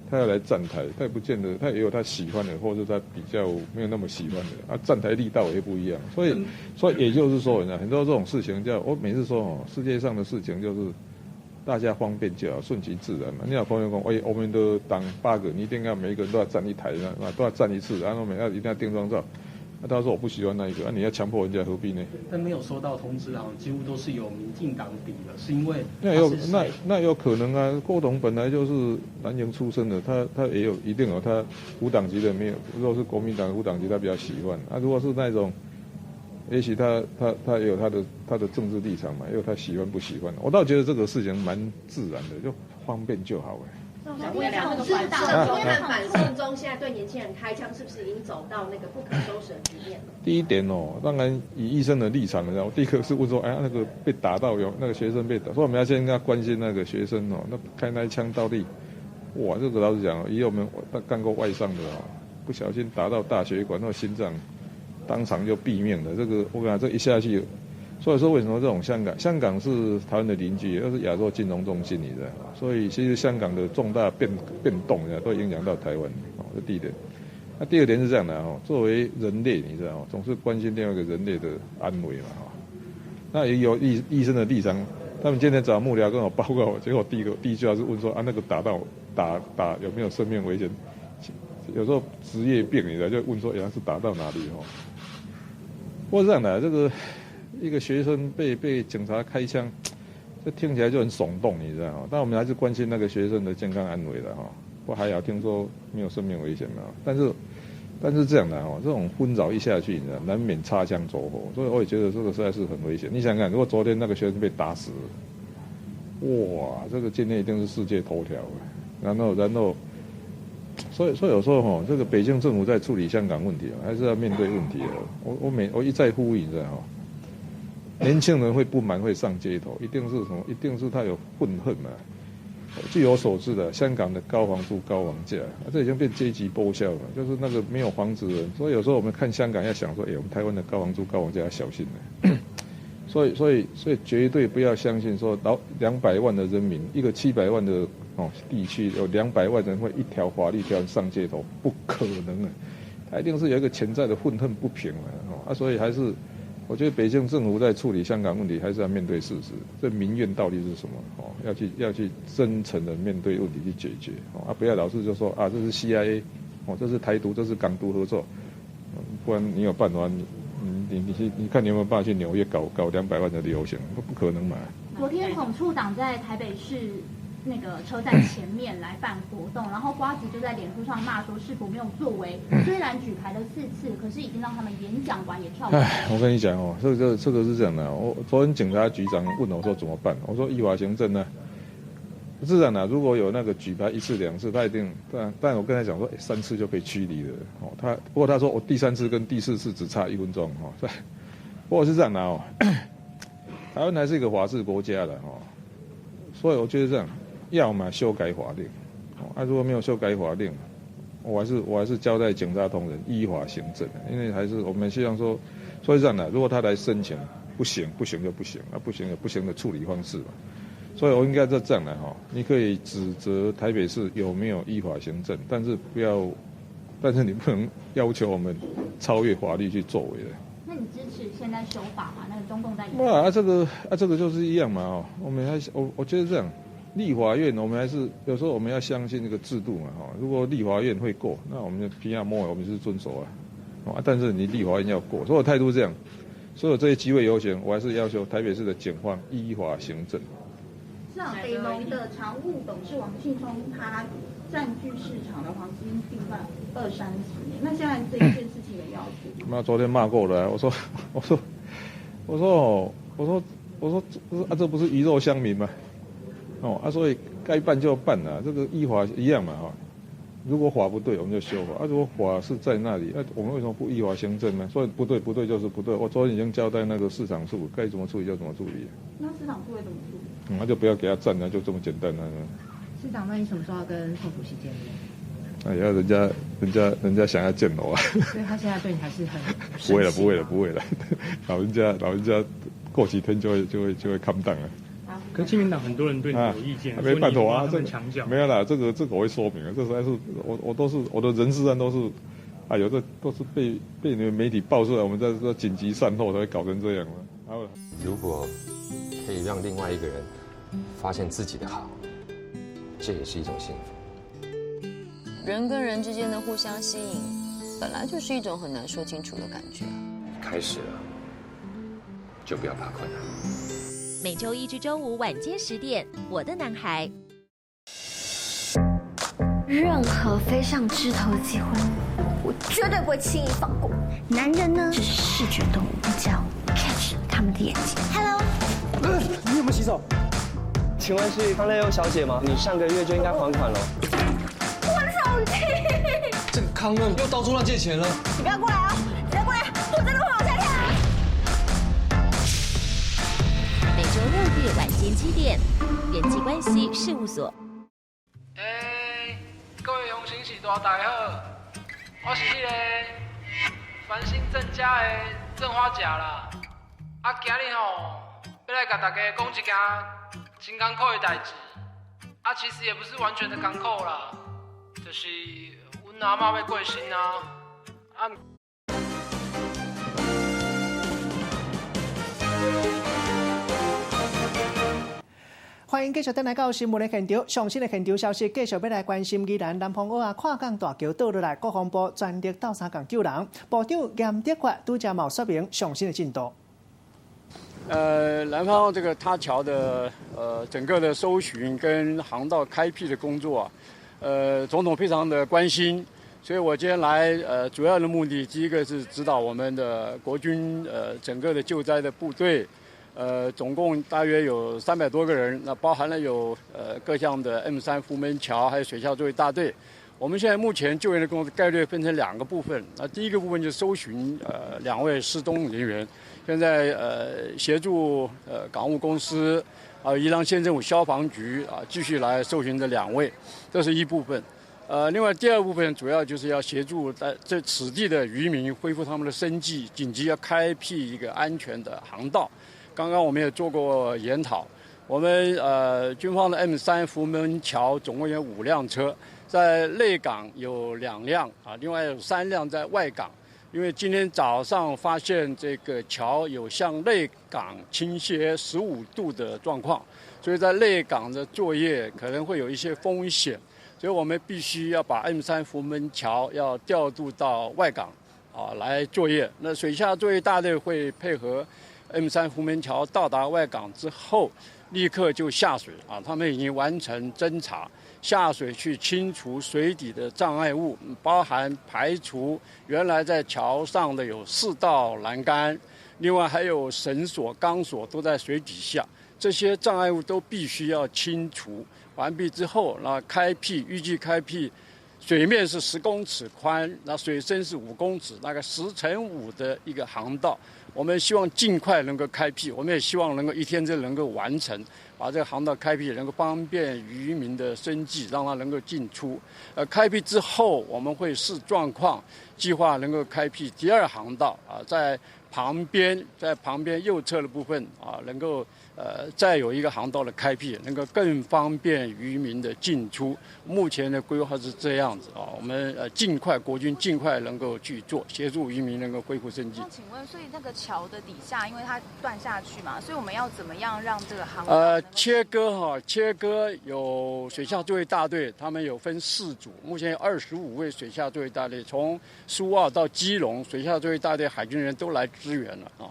他要來站台，他也不見得，他也有他喜歡的，或者是他比較沒有那麼喜歡的啊。站台力道也不一樣，所以也就是說，你知道很多這種事情叫我每次說哦，世界上的事情就是大家方便就好，順其自然嘛。你有朋友講，哎，我們都當八個，你一定要每一個人都要站一台，那都要站一次，然後每要一定要定妝照。那他說我不喜歡那一個，啊，你要強迫人家何必呢？但沒有收到通知，好像幾乎都是由民進黨頂的，是因為那有可能啊。郭董本來就是藍營出身的，他也有一定有他無黨籍的沒有，如果是國民黨無黨籍，他比較喜歡。啊，如果是那種，也許他也有他的政治立場嘛，也有他喜歡不喜歡。我倒覺得這個事情蠻自然的，就方便就好了。想問一下，那個反送中現在對年輕人開槍，是不是已經走到那個不可收拾的局面了？第一點哦，當然以醫生的立場來講，我第一個是問說，哎，那個被打到有那個學生被打，所以我們要先跟他關心那個學生哦，那開那一槍到底，哇，這個老實講，以我們幹過外傷的哦，不小心打到大血管或心臟，當場就斃命了。這個我跟你講，這一下去。所以說，為什麼這種香港？香港是台灣的鄰居，又是亞洲金融中心，你知道嗎？所以其實香港的重大變動，都影響到台灣。哦，這第一點。那第二點是這樣的哦，作為人類，你知道嗎？總是關心另外一個人類的安危嘛，哈。那也有醫生的立場，他們今天找幕僚跟我報告，結果第一句話是問說啊，那個打到打有沒有生命危險？有時候職業病，你知道，就問說，哎，是打到哪裡？哈。不過這樣的這個。一個學生被警察開槍，這聽起來就很聳動，你知道嗎？但我們還是關心那個學生的健康安危的哈。不過還好，聽說沒有生命危險嘛。但是這樣的哦，這種紛擾一下去，你知道，難免擦槍走火，所以我也覺得這個實在是很危險。你想想看，如果昨天那個學生被打死，哇，這個今天一定是世界頭條。然後，所以有時候哈，這個北京政府在處理香港問題，還是要面對問題的。我一再呼籲，你知道嗎？年輕人會不滿，會上街頭，一定是什麼？一定是他有憤恨嘛。據我所知的，香港的高房租、高房價，這已經變階級剝削了。就是那個沒有房子的人，所以有時候我們看香港要想說，哎，我們台灣的高房租、高房價要小心了。所以絕對不要相信說，老200萬的人民，一個700萬的哦地區有200萬人會一條法律條上街頭，不可能啊！他一定是有一個潛在的憤恨不平啊，所以還是。我覺得北京政府在處理香港問題，還是要面對事實。這民怨到底是什麼？哦，要去真誠的面對問題去解決。哦，啊，不要老是就說啊，這是 CIA，哦，這是台獨，這是港獨合作。不然你有辦法？你看你有沒有辦法去紐約搞200萬的遊行？不可能嘛。昨天總處長在台北市那個車站前面來辦活動，然後瓜子就在臉書上罵說市府沒有作為，雖然舉牌了4次，可是已經讓他們演講完也跳。哎，我跟你講哦，這個是這樣的，我昨天警察局長問我說怎麼辦，我說依法行政呢，自然啊，如果有那個舉牌1次2次，他一定，但我跟他講說，3次就可以驅離了哦。不過他說我第3次跟第4次只差1分鐘哦。不過是這樣的哦，台灣還是一個法治國家的哦，所以我覺得這樣。要麼修改法令，啊，如果沒有修改法令，我還是交代警察同仁依法行政，因為還是我們希望說，所以這樣的，如果他來申請，不行就不行，啊，不行有不行的處理方式嘛，所以我應該是這樣的哈，你可以指責台北市有沒有依法行政，但是你不能要求我們超越法律去作為的。那你支持現在修法嗎？那個中共在？哇，啊這個就是一樣嘛哦，我們還我覺得這樣。立法院，我們還是有時候我們要相信這個制度嘛，哈。如果立法院會過，那我們就皮亞莫，我們是遵守啊，啊。但是你立法院要過，所以我態度這樣。所有這些集會遊行，我還是要求台北市的警方依法行政。市長，北農的常務董事王信聰，他佔據市場的黃金地段20-30年，那現在這一件事情也要處理。那昨天罵過了，我說，啊，這不是魚肉鄉民嗎？哦啊，所以該辦就辦啦，這個依法一樣嘛哈。如果法不對，我們就修法；啊，如果法是在那裡，那我們為什麼不依法行政呢？所以不對，不對就是不對。我昨天已經交代那個市場處該怎麼處理就怎麼處理。那市場處會怎麼處理？那就不要給他佔了，就這麼簡單了。市長，那你什麼時候要跟宋主席見面？哎呀，人家想要見我啊。所以他現在對你還是很不會了，不會了，不會了。老人家過幾天就會 calm down 了。可親民黨很多人對你有意見，沒辦法啊，這個沒有啦，這個我會說明啊，這實在是我都是我的人事案都是，哎呦，這都是被你們媒體爆出來，我們在說緊急善後才會搞成這樣嘛。如果可以讓另外一個人發現自己的好，這也是一種幸福。人跟人之間的互相吸引，本來就是一種很難說清楚的感覺。開始了，就不要怕困難。每週一至週五晚間10點，《我的男孩》。任何飛上枝頭的機會，我絕對不會輕易放過。男人呢，是視覺動物，只要 catch 他們的眼睛。 Hello，你有沒有洗手？請問是康樂優小姐嗎？你上個月就應該還款了。我的手機！這個康樂又到處亂借錢了。你不要過來啊！你不要過來，我真的會往下跳。每週六日晚間7點，人際關係事務所。欸，各位鄉親序大大家好，我是彼個繁星鄭家的鄭花甲啦。啊，今日吼欲來共大家講一件真艱苦的代誌。啊，其實也不是完全的艱苦啦，就是阮阿嬤欲過身啊。啊。歡迎繼續轉來到新聞的現場，上新的現場消息，繼續欲來關心宜蘭南風塢仔跨港大橋倒落來，國防部全力鬥相共救人。部長嚴德發拄才嘛有說明上新的進度。南方這個塌橋的整個的搜尋跟航道開闢的工作啊，總統非常的關心，所以我今天來主要的目的，第一個是指導我們的國軍整個的救災的部隊。總共大約有300多個人，那包含了有各項的 M3 扶門橋，還有水下作業大隊。我們現在目前救援的工作概略分成兩個部分。那第一個部分就是搜尋兩位失蹤人員，現在協助港務公司啊、宜蘭縣政府消防局啊繼續來搜尋這兩位，這是一部分。另外第二部分主要就是要協助在這此地的漁民恢復他們的生計，緊急要開闢一個安全的航道。剛剛我們也做過研討，我們軍方的 M3 扶門橋總共有5輛車，在內港有2輛啊，另外有3輛在外港。因為今天早上發現這個橋有向內港傾斜15度的狀況，所以在內港的作業可能會有一些風險，所以我們必須要把 M3 扶門橋要調度到外港啊來作業。那水下作業大隊會配合 M3 扶門橋到達外港之後，立刻就下水啊！他們已經完成偵查，下水去清除水底的障礙物，包含排除原來在橋上的有4道欄杆，另外還有繩索、鋼索都在水底下，這些障礙物都必須要清除完畢之後，那開闢預計開闢水面是10公尺寬，那水深是5公尺，大概10乘5的一個航道。我們希望盡快能夠開闢，我們也希望能夠一天之內能夠完成，把這個航道開闢，能夠方便漁民的生計，讓他能夠進出。開闢之後，我們會視狀況，計劃能夠開闢第二航道啊，在旁邊右側的部分啊，能夠再有一個航道的開闢，能夠更方便漁民的進出。目前的規劃是這樣子啊，我們盡快國軍盡快能夠去做，協助漁民能夠恢復生計。那請問，所以那個橋的底下，因為它斷下去嘛，所以我們要怎麼樣讓這個航道？切割哈，切割有水下作業大隊，他們有分4組，目前有25位水下作業大隊，從蘇澳到基隆，水下作業大隊海軍人都來支援了啊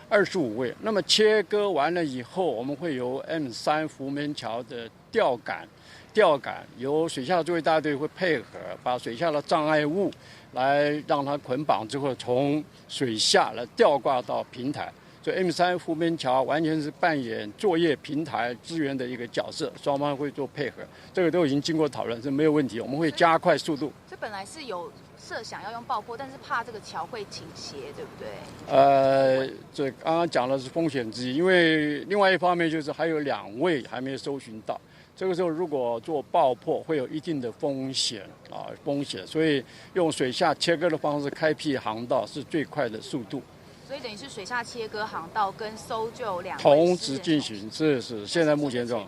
，25位。那麼切割完了以後，我們會由 M3 扶門橋的吊桿由水下作業大隊會配合，把水下的障礙物來讓它捆綁之後，從水下來吊掛到平台。所以 M3 扶門橋完全是扮演作業平台支援的一個角色，雙方會做配合，這個都已經經過討論，是沒有問題。我們會加快速度。這本來是有設想要用爆破，但是怕這個橋會傾斜，對不對？這剛剛講的是風險之一，因為另外一方面就是還有2位還沒有搜尋到，這個時候如果做爆破會有一定的風險啊，風險，所以用水下切割的方式開闢航道是最快的速度。所以等于是水下切割航道跟搜救两同时进行，是是，现在目前这种。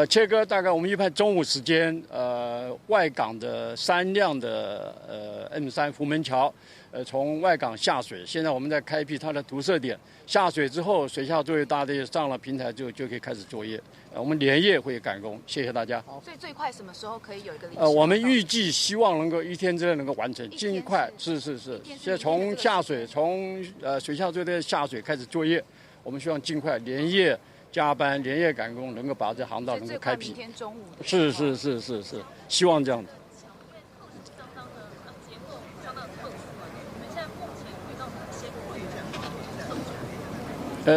切割大概我们预判中午时间，外港的3辆的M3福门桥，从外港下水，现在我们在开辟它的涂色点，下水之后，水下作业大队上了平台就可以开始作业。我们连夜会赶工，谢谢大家。所以最快什么时候可以有一个？我们预计希望能够1天之内能够完成，尽快。是是是，现在从下水，从水下作业下水开始作业，我们希望尽快连夜加班，连夜赶工，能够把这航道能够开辟。明天中午。是是是是是，希望这样子。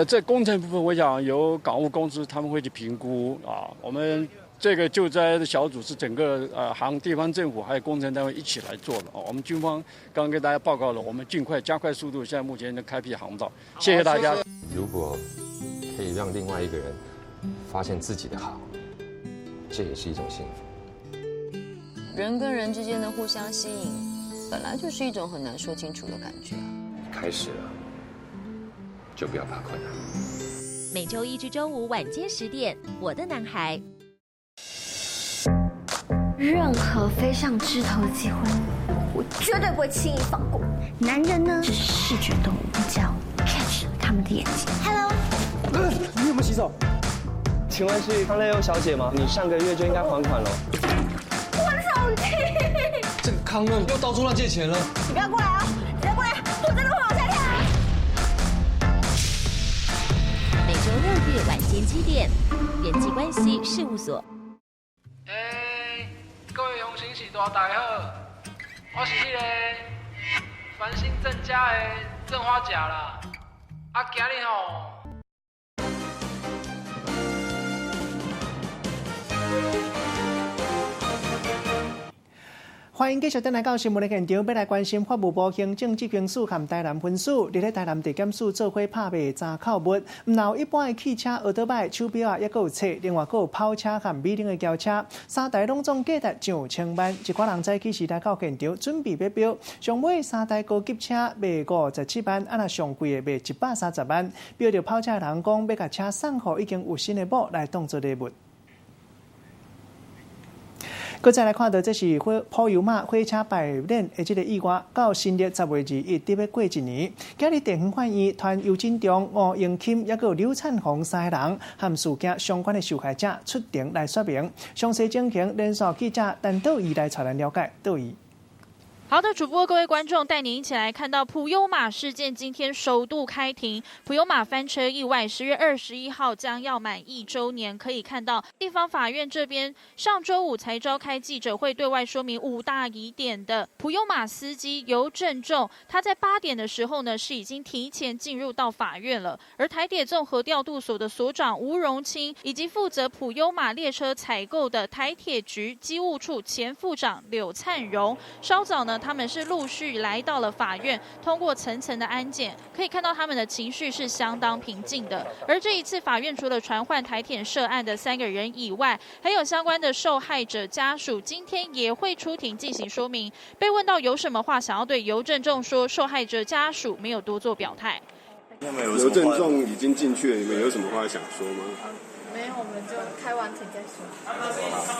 这工程部分，我想由港务公司他们会去评估啊。我们这个救灾的小组是整个地方政府还有工程单位一起来做的啊。我们军方刚刚跟大家报告了，我们尽快加快速度，现在目前能开辟航道。谢谢大家。如果可以让另外一个人发现自己的好，这也是一种幸福。人跟人之间的互相吸引，本来就是一种很难说清楚的感觉。开始了，就不要怕困难。每周一至周五晚间10点，《我的男孩》。任何飞上枝头的机会，我绝对不会轻易放过。男人呢，只是视觉动物，只要 catch 他们的眼睛。Hello。你有没有洗手？请问是康乐优小姐吗？你上个月就应该还款了。我的手机！这个康乐又到处乱借钱了。你不要过来啊！你不要过来，我真的会往下跳。每周六日晚间7点，人际关系事务所。各位乡亲序大大家好，我是彼个繁星郑家的郑花甲啦。啊，今日吼。欢迎继续转来到新闻的现场，欲来关心法务部行政执行署和台南分署，伫咧台南地检署做伙拍卖查扣物，毋但有一般的汽车、奥多摆、手表啊，犹阁有册，另外阁有跑车和美玲的轿车，三台拢总价值上千万。一寡人早起时来到现场准备买标，上尾3台高级车卖57万，啊若上贵的卖130万。标著跑车的人讲，欲共车送予已经有新的某来当作礼物。阁再来看到，这是普悠玛火车罢免的这个意外，到新历10月21，得欲过一年。今日地方法院传尤振中、吴英钦，犹阁有刘灿宏3个人，和事件相关的受害者出庭来说明。详细情形，连线记者陈道仪来带咱了解。道仪。好的，主播各位观众，带您一起来看到普悠玛事件今天首度开庭。普悠玛翻车意外，10月21号将要满1周年。可以看到，地方法院这边上周五才召开记者会，对外说明5大疑点的普悠玛司机尤振仲，他在8点的时候呢是已经提前进入到法院了。而台铁综合调度所的所长吴荣清，以及负责普悠玛列车采购的台铁局机务处前副长柳灿荣，稍早呢，他们是陆续来到了法院，通过层层的安检，可以看到他们的情绪是相当平静的。而这一次，法院除了传唤台铁涉案的3个人以外，还有相关的受害者家属，今天也会出庭进行说明。被问到有什么话想要对尤振仲说，受害者家属没有多做表态。尤振仲已经进去了，你们有什么话想说吗？没有，我们就开完庭再说。好，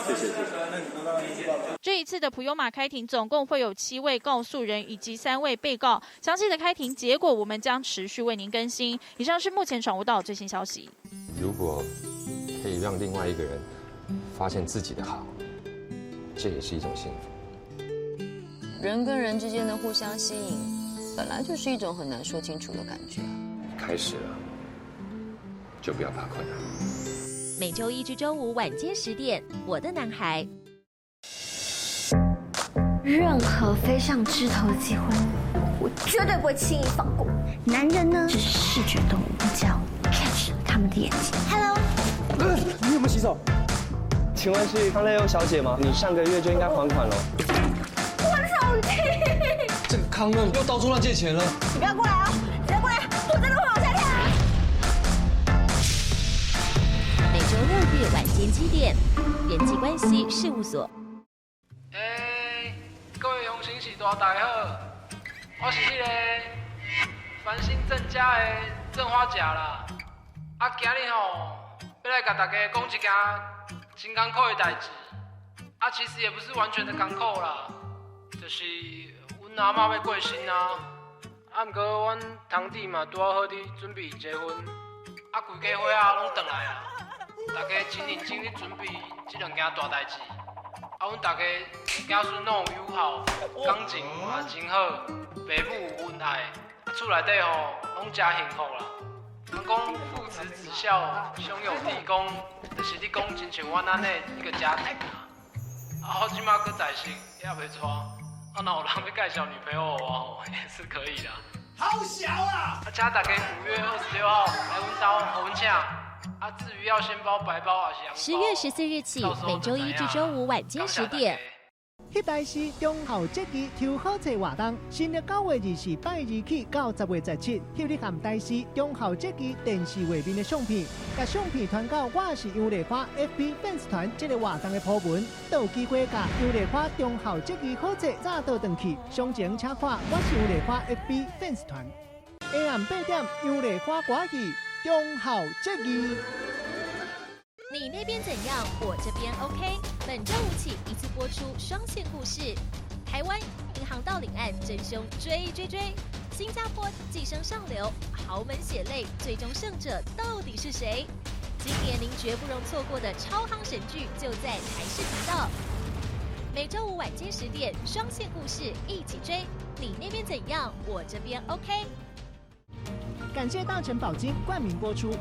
谢谢谢谢。这一次的普悠玛开庭，总共会有7位告诉人以及3位被告。详细的开庭结果，我们将持续为您更新。以上是目前掌握到的最新消息。如果可以让另外一个人发现自己的好，这也是一种幸福。人跟人之间的互相吸引，本来就是一种很难说清楚的感觉。开始了，就不要怕困难。每周一至周五晚间10点，《我的男孩》。任何飞上枝头的机会，我绝对不会轻易放过。男人呢，只是视觉动物，只要 catch 他们的眼睛。Hello，你有没有洗手？请问是康乐优小姐吗？你上个月就应该还款了。我的手机！这个康乐又到处乱借钱了。你不要过来啊！你不要过来，我真的会往下跳。每周六日晚间7点，人际关系事务所。各位乡亲序大大家好，我是彼个繁星郑家的郑花甲啦。啊，今日吼欲来共大家讲一件真艰苦的代誌。啊，其實也不是完全的艱苦啦，就是阮阿嬤欲過身啊。啊，毋過阮堂弟嘛拄仔好佇準備結婚，啊，規家伙仔攏轉來啊，大家真認真咧準備這兩件大代誌。啊，阮大家子孫攏有友好，感情嘛真好，爸母有恩愛，厝內底吼攏誠幸福啦。人講父慈子孝，兄友弟恭，就是咧講親像阮按呢一個家庭啊。啊，我這馬閣在生，也袂娶，啊，若有人欲介紹女朋友予我吼，也是可以的。好小啊！啊，請大家5月26號來阮兜，予阮請。啊，至於要先包白包還是紅包？10月14日起，每週一至週五晚間10點。翕台視忠孝節義抽好冊活動，新曆9月24拜二起到10月17，翕你含台視忠孝節義電視畫面的相片，共相片傳到我是楊麗花 FB 粉絲團這个活動的 po 文，就有機會共楊麗花忠孝節義好冊早倒轉去。詳情請看我是楊麗花 FB 粉絲團。下暗8點，楊麗花歌戲忠孝節義。你那邊怎樣？我這邊 OK。本週五起一次播出雙線故事：台灣銀行盜領案真兇追追追，新加坡寄生上流，豪門血淚，最終勝者到底是誰？今年您絕不容錯過的超夯神劇就在台視頻道。每週五晚間10點，雙線故事一起追。你那邊怎樣？我這邊 OK。感謝大成寶金冠名播出。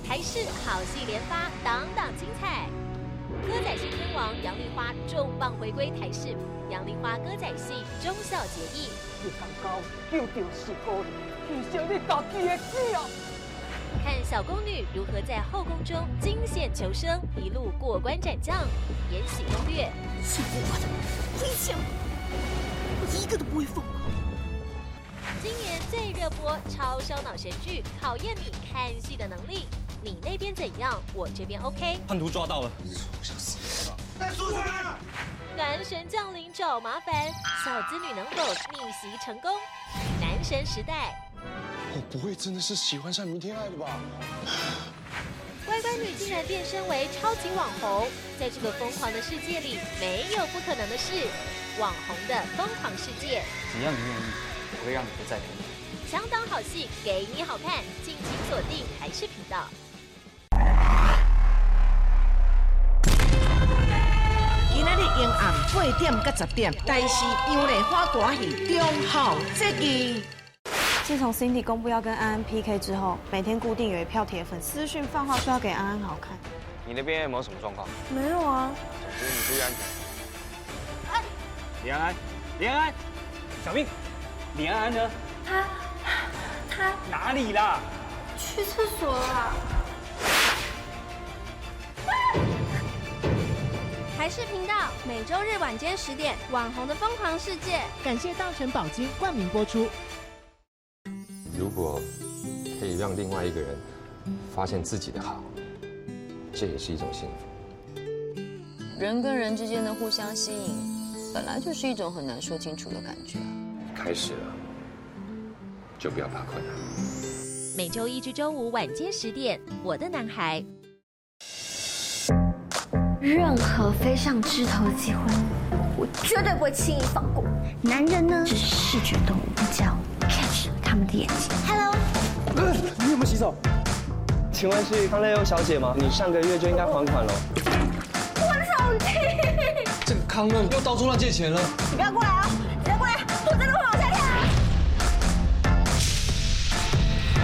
台視好戲連發，檔檔精彩。歌仔戲天王楊麗花重磅回歸台視，楊麗花歌仔戲忠孝節義。你剛救著四姑娘，犧牲你家己的死啊！看小宮女如何在後宮中驚險求生，一路過關斬將。延禧攻略。欺負我的，虧欠我，我一個都不會放過。今年最熱播超燒腦神劇，考驗你看戲的能力。你那邊怎樣？我這邊 OK。叛徒抓到了。我想死。在說什麼？男神降臨找麻煩，小資女能否逆襲成功？男神時代。我不會真的是喜歡上明天愛的吧？乖乖女竟然變身為超級網紅，在這個瘋狂的世界裡，沒有不可能的事。網紅的瘋狂世界。只要你願意，我會讓你不再孤單。強檔好戲給你好看，敬請鎖定台視頻道。今仔日晚暗8點到10點，台視楊麗花歌戲忠孝節義。自從 Cindy 公布要跟安安 PK 之後，每天固定有一票鐵粉私訊放話說要給安安好看。你那邊有沒有什麼狀況？沒有啊。總之你注意安全。李安安，李安安，小兵，李安安呢？他哪裡啦？去廁所了。台視頻道每週日晚間10點，網紅的瘋狂世界。感謝大成寶金冠名播出。如果可以讓另外一個人發現自己的好，這也是一種幸福。人跟人之間的互相吸引，本來就是一種很難說清楚的感覺。開始了，就不要怕困難。每週一至週五晚間10點，我的男孩。任何飛上枝頭的機會，我絕對不會輕易放過。男人呢，只是視覺動物，只要 catch 他們的眼睛。 Hello，你有沒有洗手？請問是康樂優小姐嗎？你上個月就應該還款了。我的手機。這個康樂又到處亂借錢了。你不要過來哦，你不要過來，我真的會往下跳。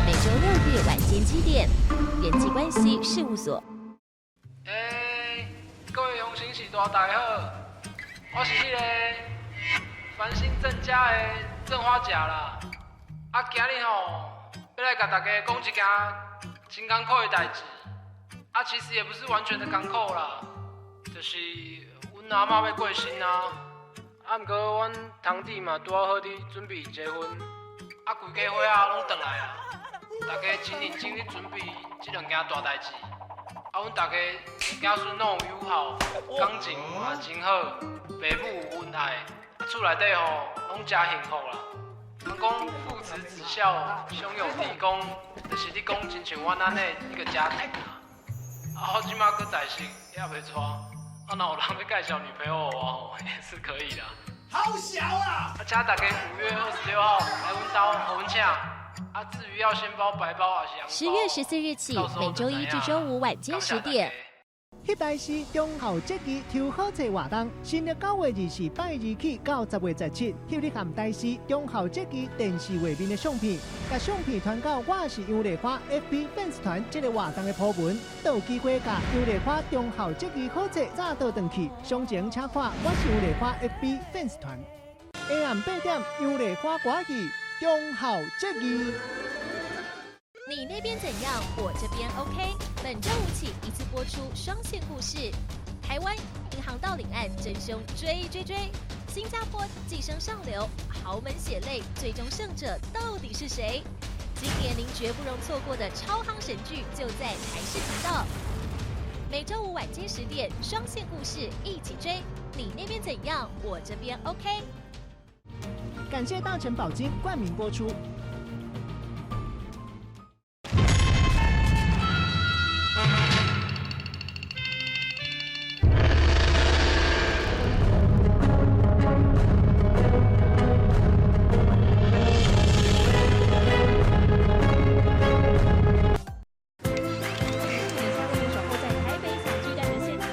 每週六日晚間7點，人際關係事務所。各位鄉親序大大家好，我是彼个繁星郑家的郑花甲啦。啊，今日吼欲来共大家讲一件真艰苦的代志。啊，其实也不是完全的艰苦啦，就是阮阿嬷欲过身啊。啊，毋过阮堂弟嘛拄仔好伫准备结婚，啊，规家伙仔拢转来啊，大家真认真咧准备这两件大代志。啊，阮大家子孙拢有友好，感情嘛真好，爸母有恩爱，啊，厝内底吼拢诚幸福啦。人讲父慈子孝，兄友弟恭，就是咧讲亲像阮按呢一个家庭啊。啊，我这马阁在生，也袂娶，啊，若有人欲介绍女朋友予我吼，也是可以啦。好小啊！啊，请大家5月26号来阮兜，予阮请。啊，至于要先包白包还是红包？10月14日起，每周一至周五晚间10点。翕台视中秋节日抽好册活动，新历9月24拜二起到10月17，翕你含台视中秋节日电视画面的相片，共相片传到我是杨丽花 FB 粉丝团这个活动的 po 文，就有机会共杨丽花中秋节日好册早倒转去。详情请看我是杨丽花 FB 粉丝团。下暗8点，杨丽花歌戏中秋节日。你那边怎样？我这边 OK。本周五起一次播出双线故事：台湾银行盗领案真凶追追追，新加坡寄生上流，豪门血泪，最终胜者到底是谁？今年您绝不容错过的超夯神剧就在台视频道。每周五晚间10点，双线故事一起追。你那边怎样？我这边 OK。感谢大成宝金冠名播出。在台北小巨蛋的现场。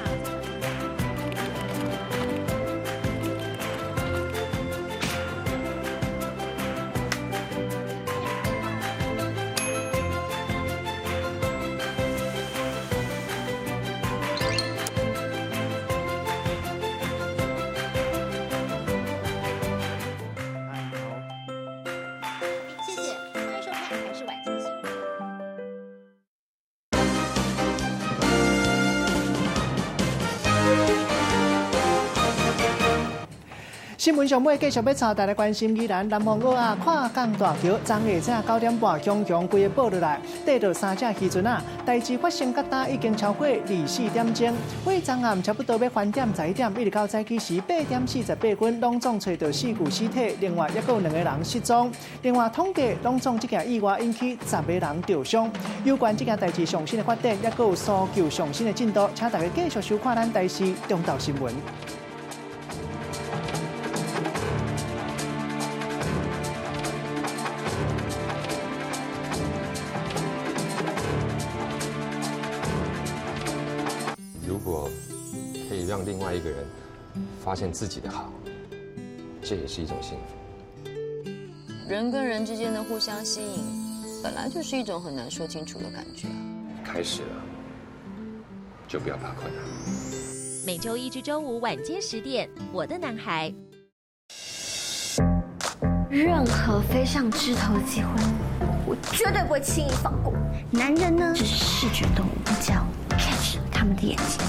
谢谢，欢迎收看《台视晚间新闻》。新闻上尾继续欲带大家关心宜兰南方澳仔跨港大桥，昨下早9点半，雄雄规个爆落来，缀著三只渔船仔。代志发生到今已经超过24点钟，对昨暗差不多欲翻点11点，一直到早起时8点48分，拢总揣著四具尸体，另外犹阁有2个人失踪。另外统计，拢总这件意外引起10个人著伤。有关这件代志上新的发展，犹阁有搜救上新的进度，请大家继续收看咱台视中昼新闻。如果可以让另外一个人发现自己的好，这也是一种幸福。人跟人之间的互相吸引，本来就是一种很难说清楚的感觉。开始了，就不要怕困难。每周一至周五晚间10点，《我的男孩》。任何飞上枝头的机会，我绝对不会轻易放过。男人呢，只是视觉动物，只要 catch 他们的眼睛。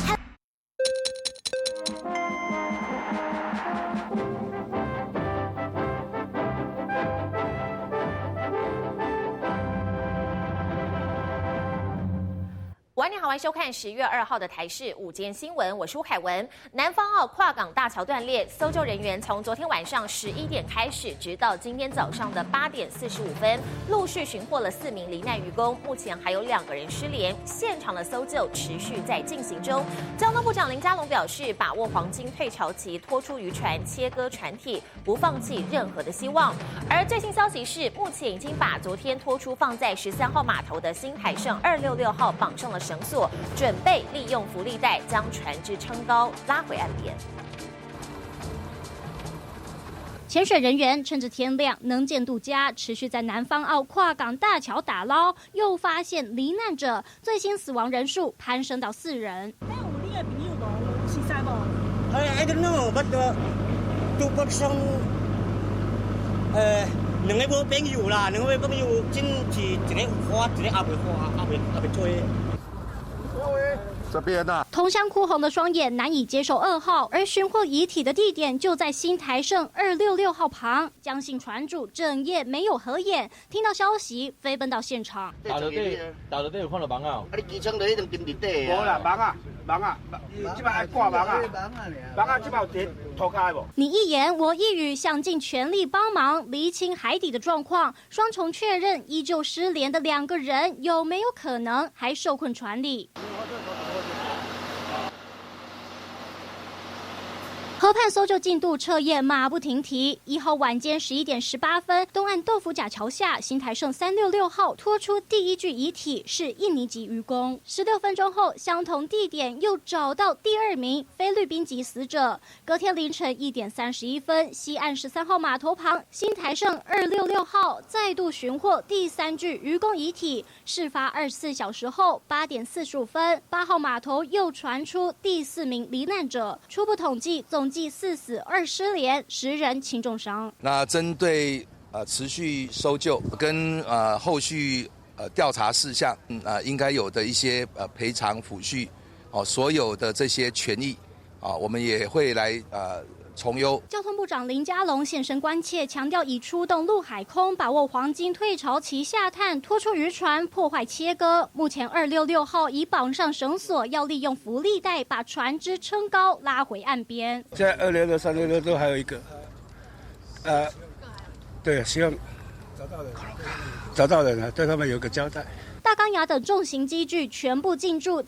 晚安，你好，欢迎收看10月2号的台视午间新闻，我是吴凯文。南方澳跨港大桥断裂，搜救人员从昨天晚上11点开始，直到今天早上的8点45分，陆续寻获了4名罹难渔工，目前还有2个人失联，现场的搜救持续在进行中。交通部长林佳龙表示，把握黄金退潮期，拖出渔船，切割船体，不放弃任何的希望。而最新消息是，目前已经把昨天拖出放在13号码头的新台胜266号绑上了绳索，准备利用浮力袋将船只撑高，拉回岸边。潜水人员趁着天亮，能见度佳，持续在南方澳跨港大桥打捞，又发现罹难者，最新死亡人数攀升到4人。有你的朋友无？有熟似无？ I don't know, but two person 兩个無朋友啦，兩个朋友真是一个有花，一个猶未花，猶未猶未做。這邊啊，同鄉哭紅的雙眼難以接受噩耗，而尋獲遺體的地點就在新台勝266號旁。江姓船主整夜沒有合眼，聽到消息飛奔到現場。打到底，打到底有看到網仔？啊，你機艙就一定沉佇底啊！無啦，網仔，網仔，這擺愛掛網仔，網仔這擺有佇塗跤無？你一言我一語，想盡全力幫忙釐清海底的狀況，雙重確認依舊失聯的兩個人有沒有可能還受困船裡？河畔搜救進度徹夜馬不停蹄。1號晚間11點18分，東岸豆腐甲橋下新台勝366號拖出第一具遺體，是印尼籍漁工。16分鐘後，相同地點又找到第二名菲律賓籍死者。隔天凌晨1點31分，西岸13號碼頭旁新台勝266號再度尋獲第三具漁工遺體。事發24小時後，8點45分，8號碼頭又傳出第四名罹難者。初步統計總計四死二失聯，10人輕重傷。那針對持續搜救跟後續調查事項，應該有的一些賠償撫恤哦，所有的這些權益啊，我們也會來從優。交通部長林佳龍現身關切，強調已出動陸海空，把握黃金退潮期下探，拖出漁船，破壞切割。目前266號已綁上繩索，要利用浮力袋把船隻撐高，拉回岸邊。現在266、366都還有一個，對，希望找到人，找到人了，對他們有個交代。大鋼牙等重型機具全部進駐。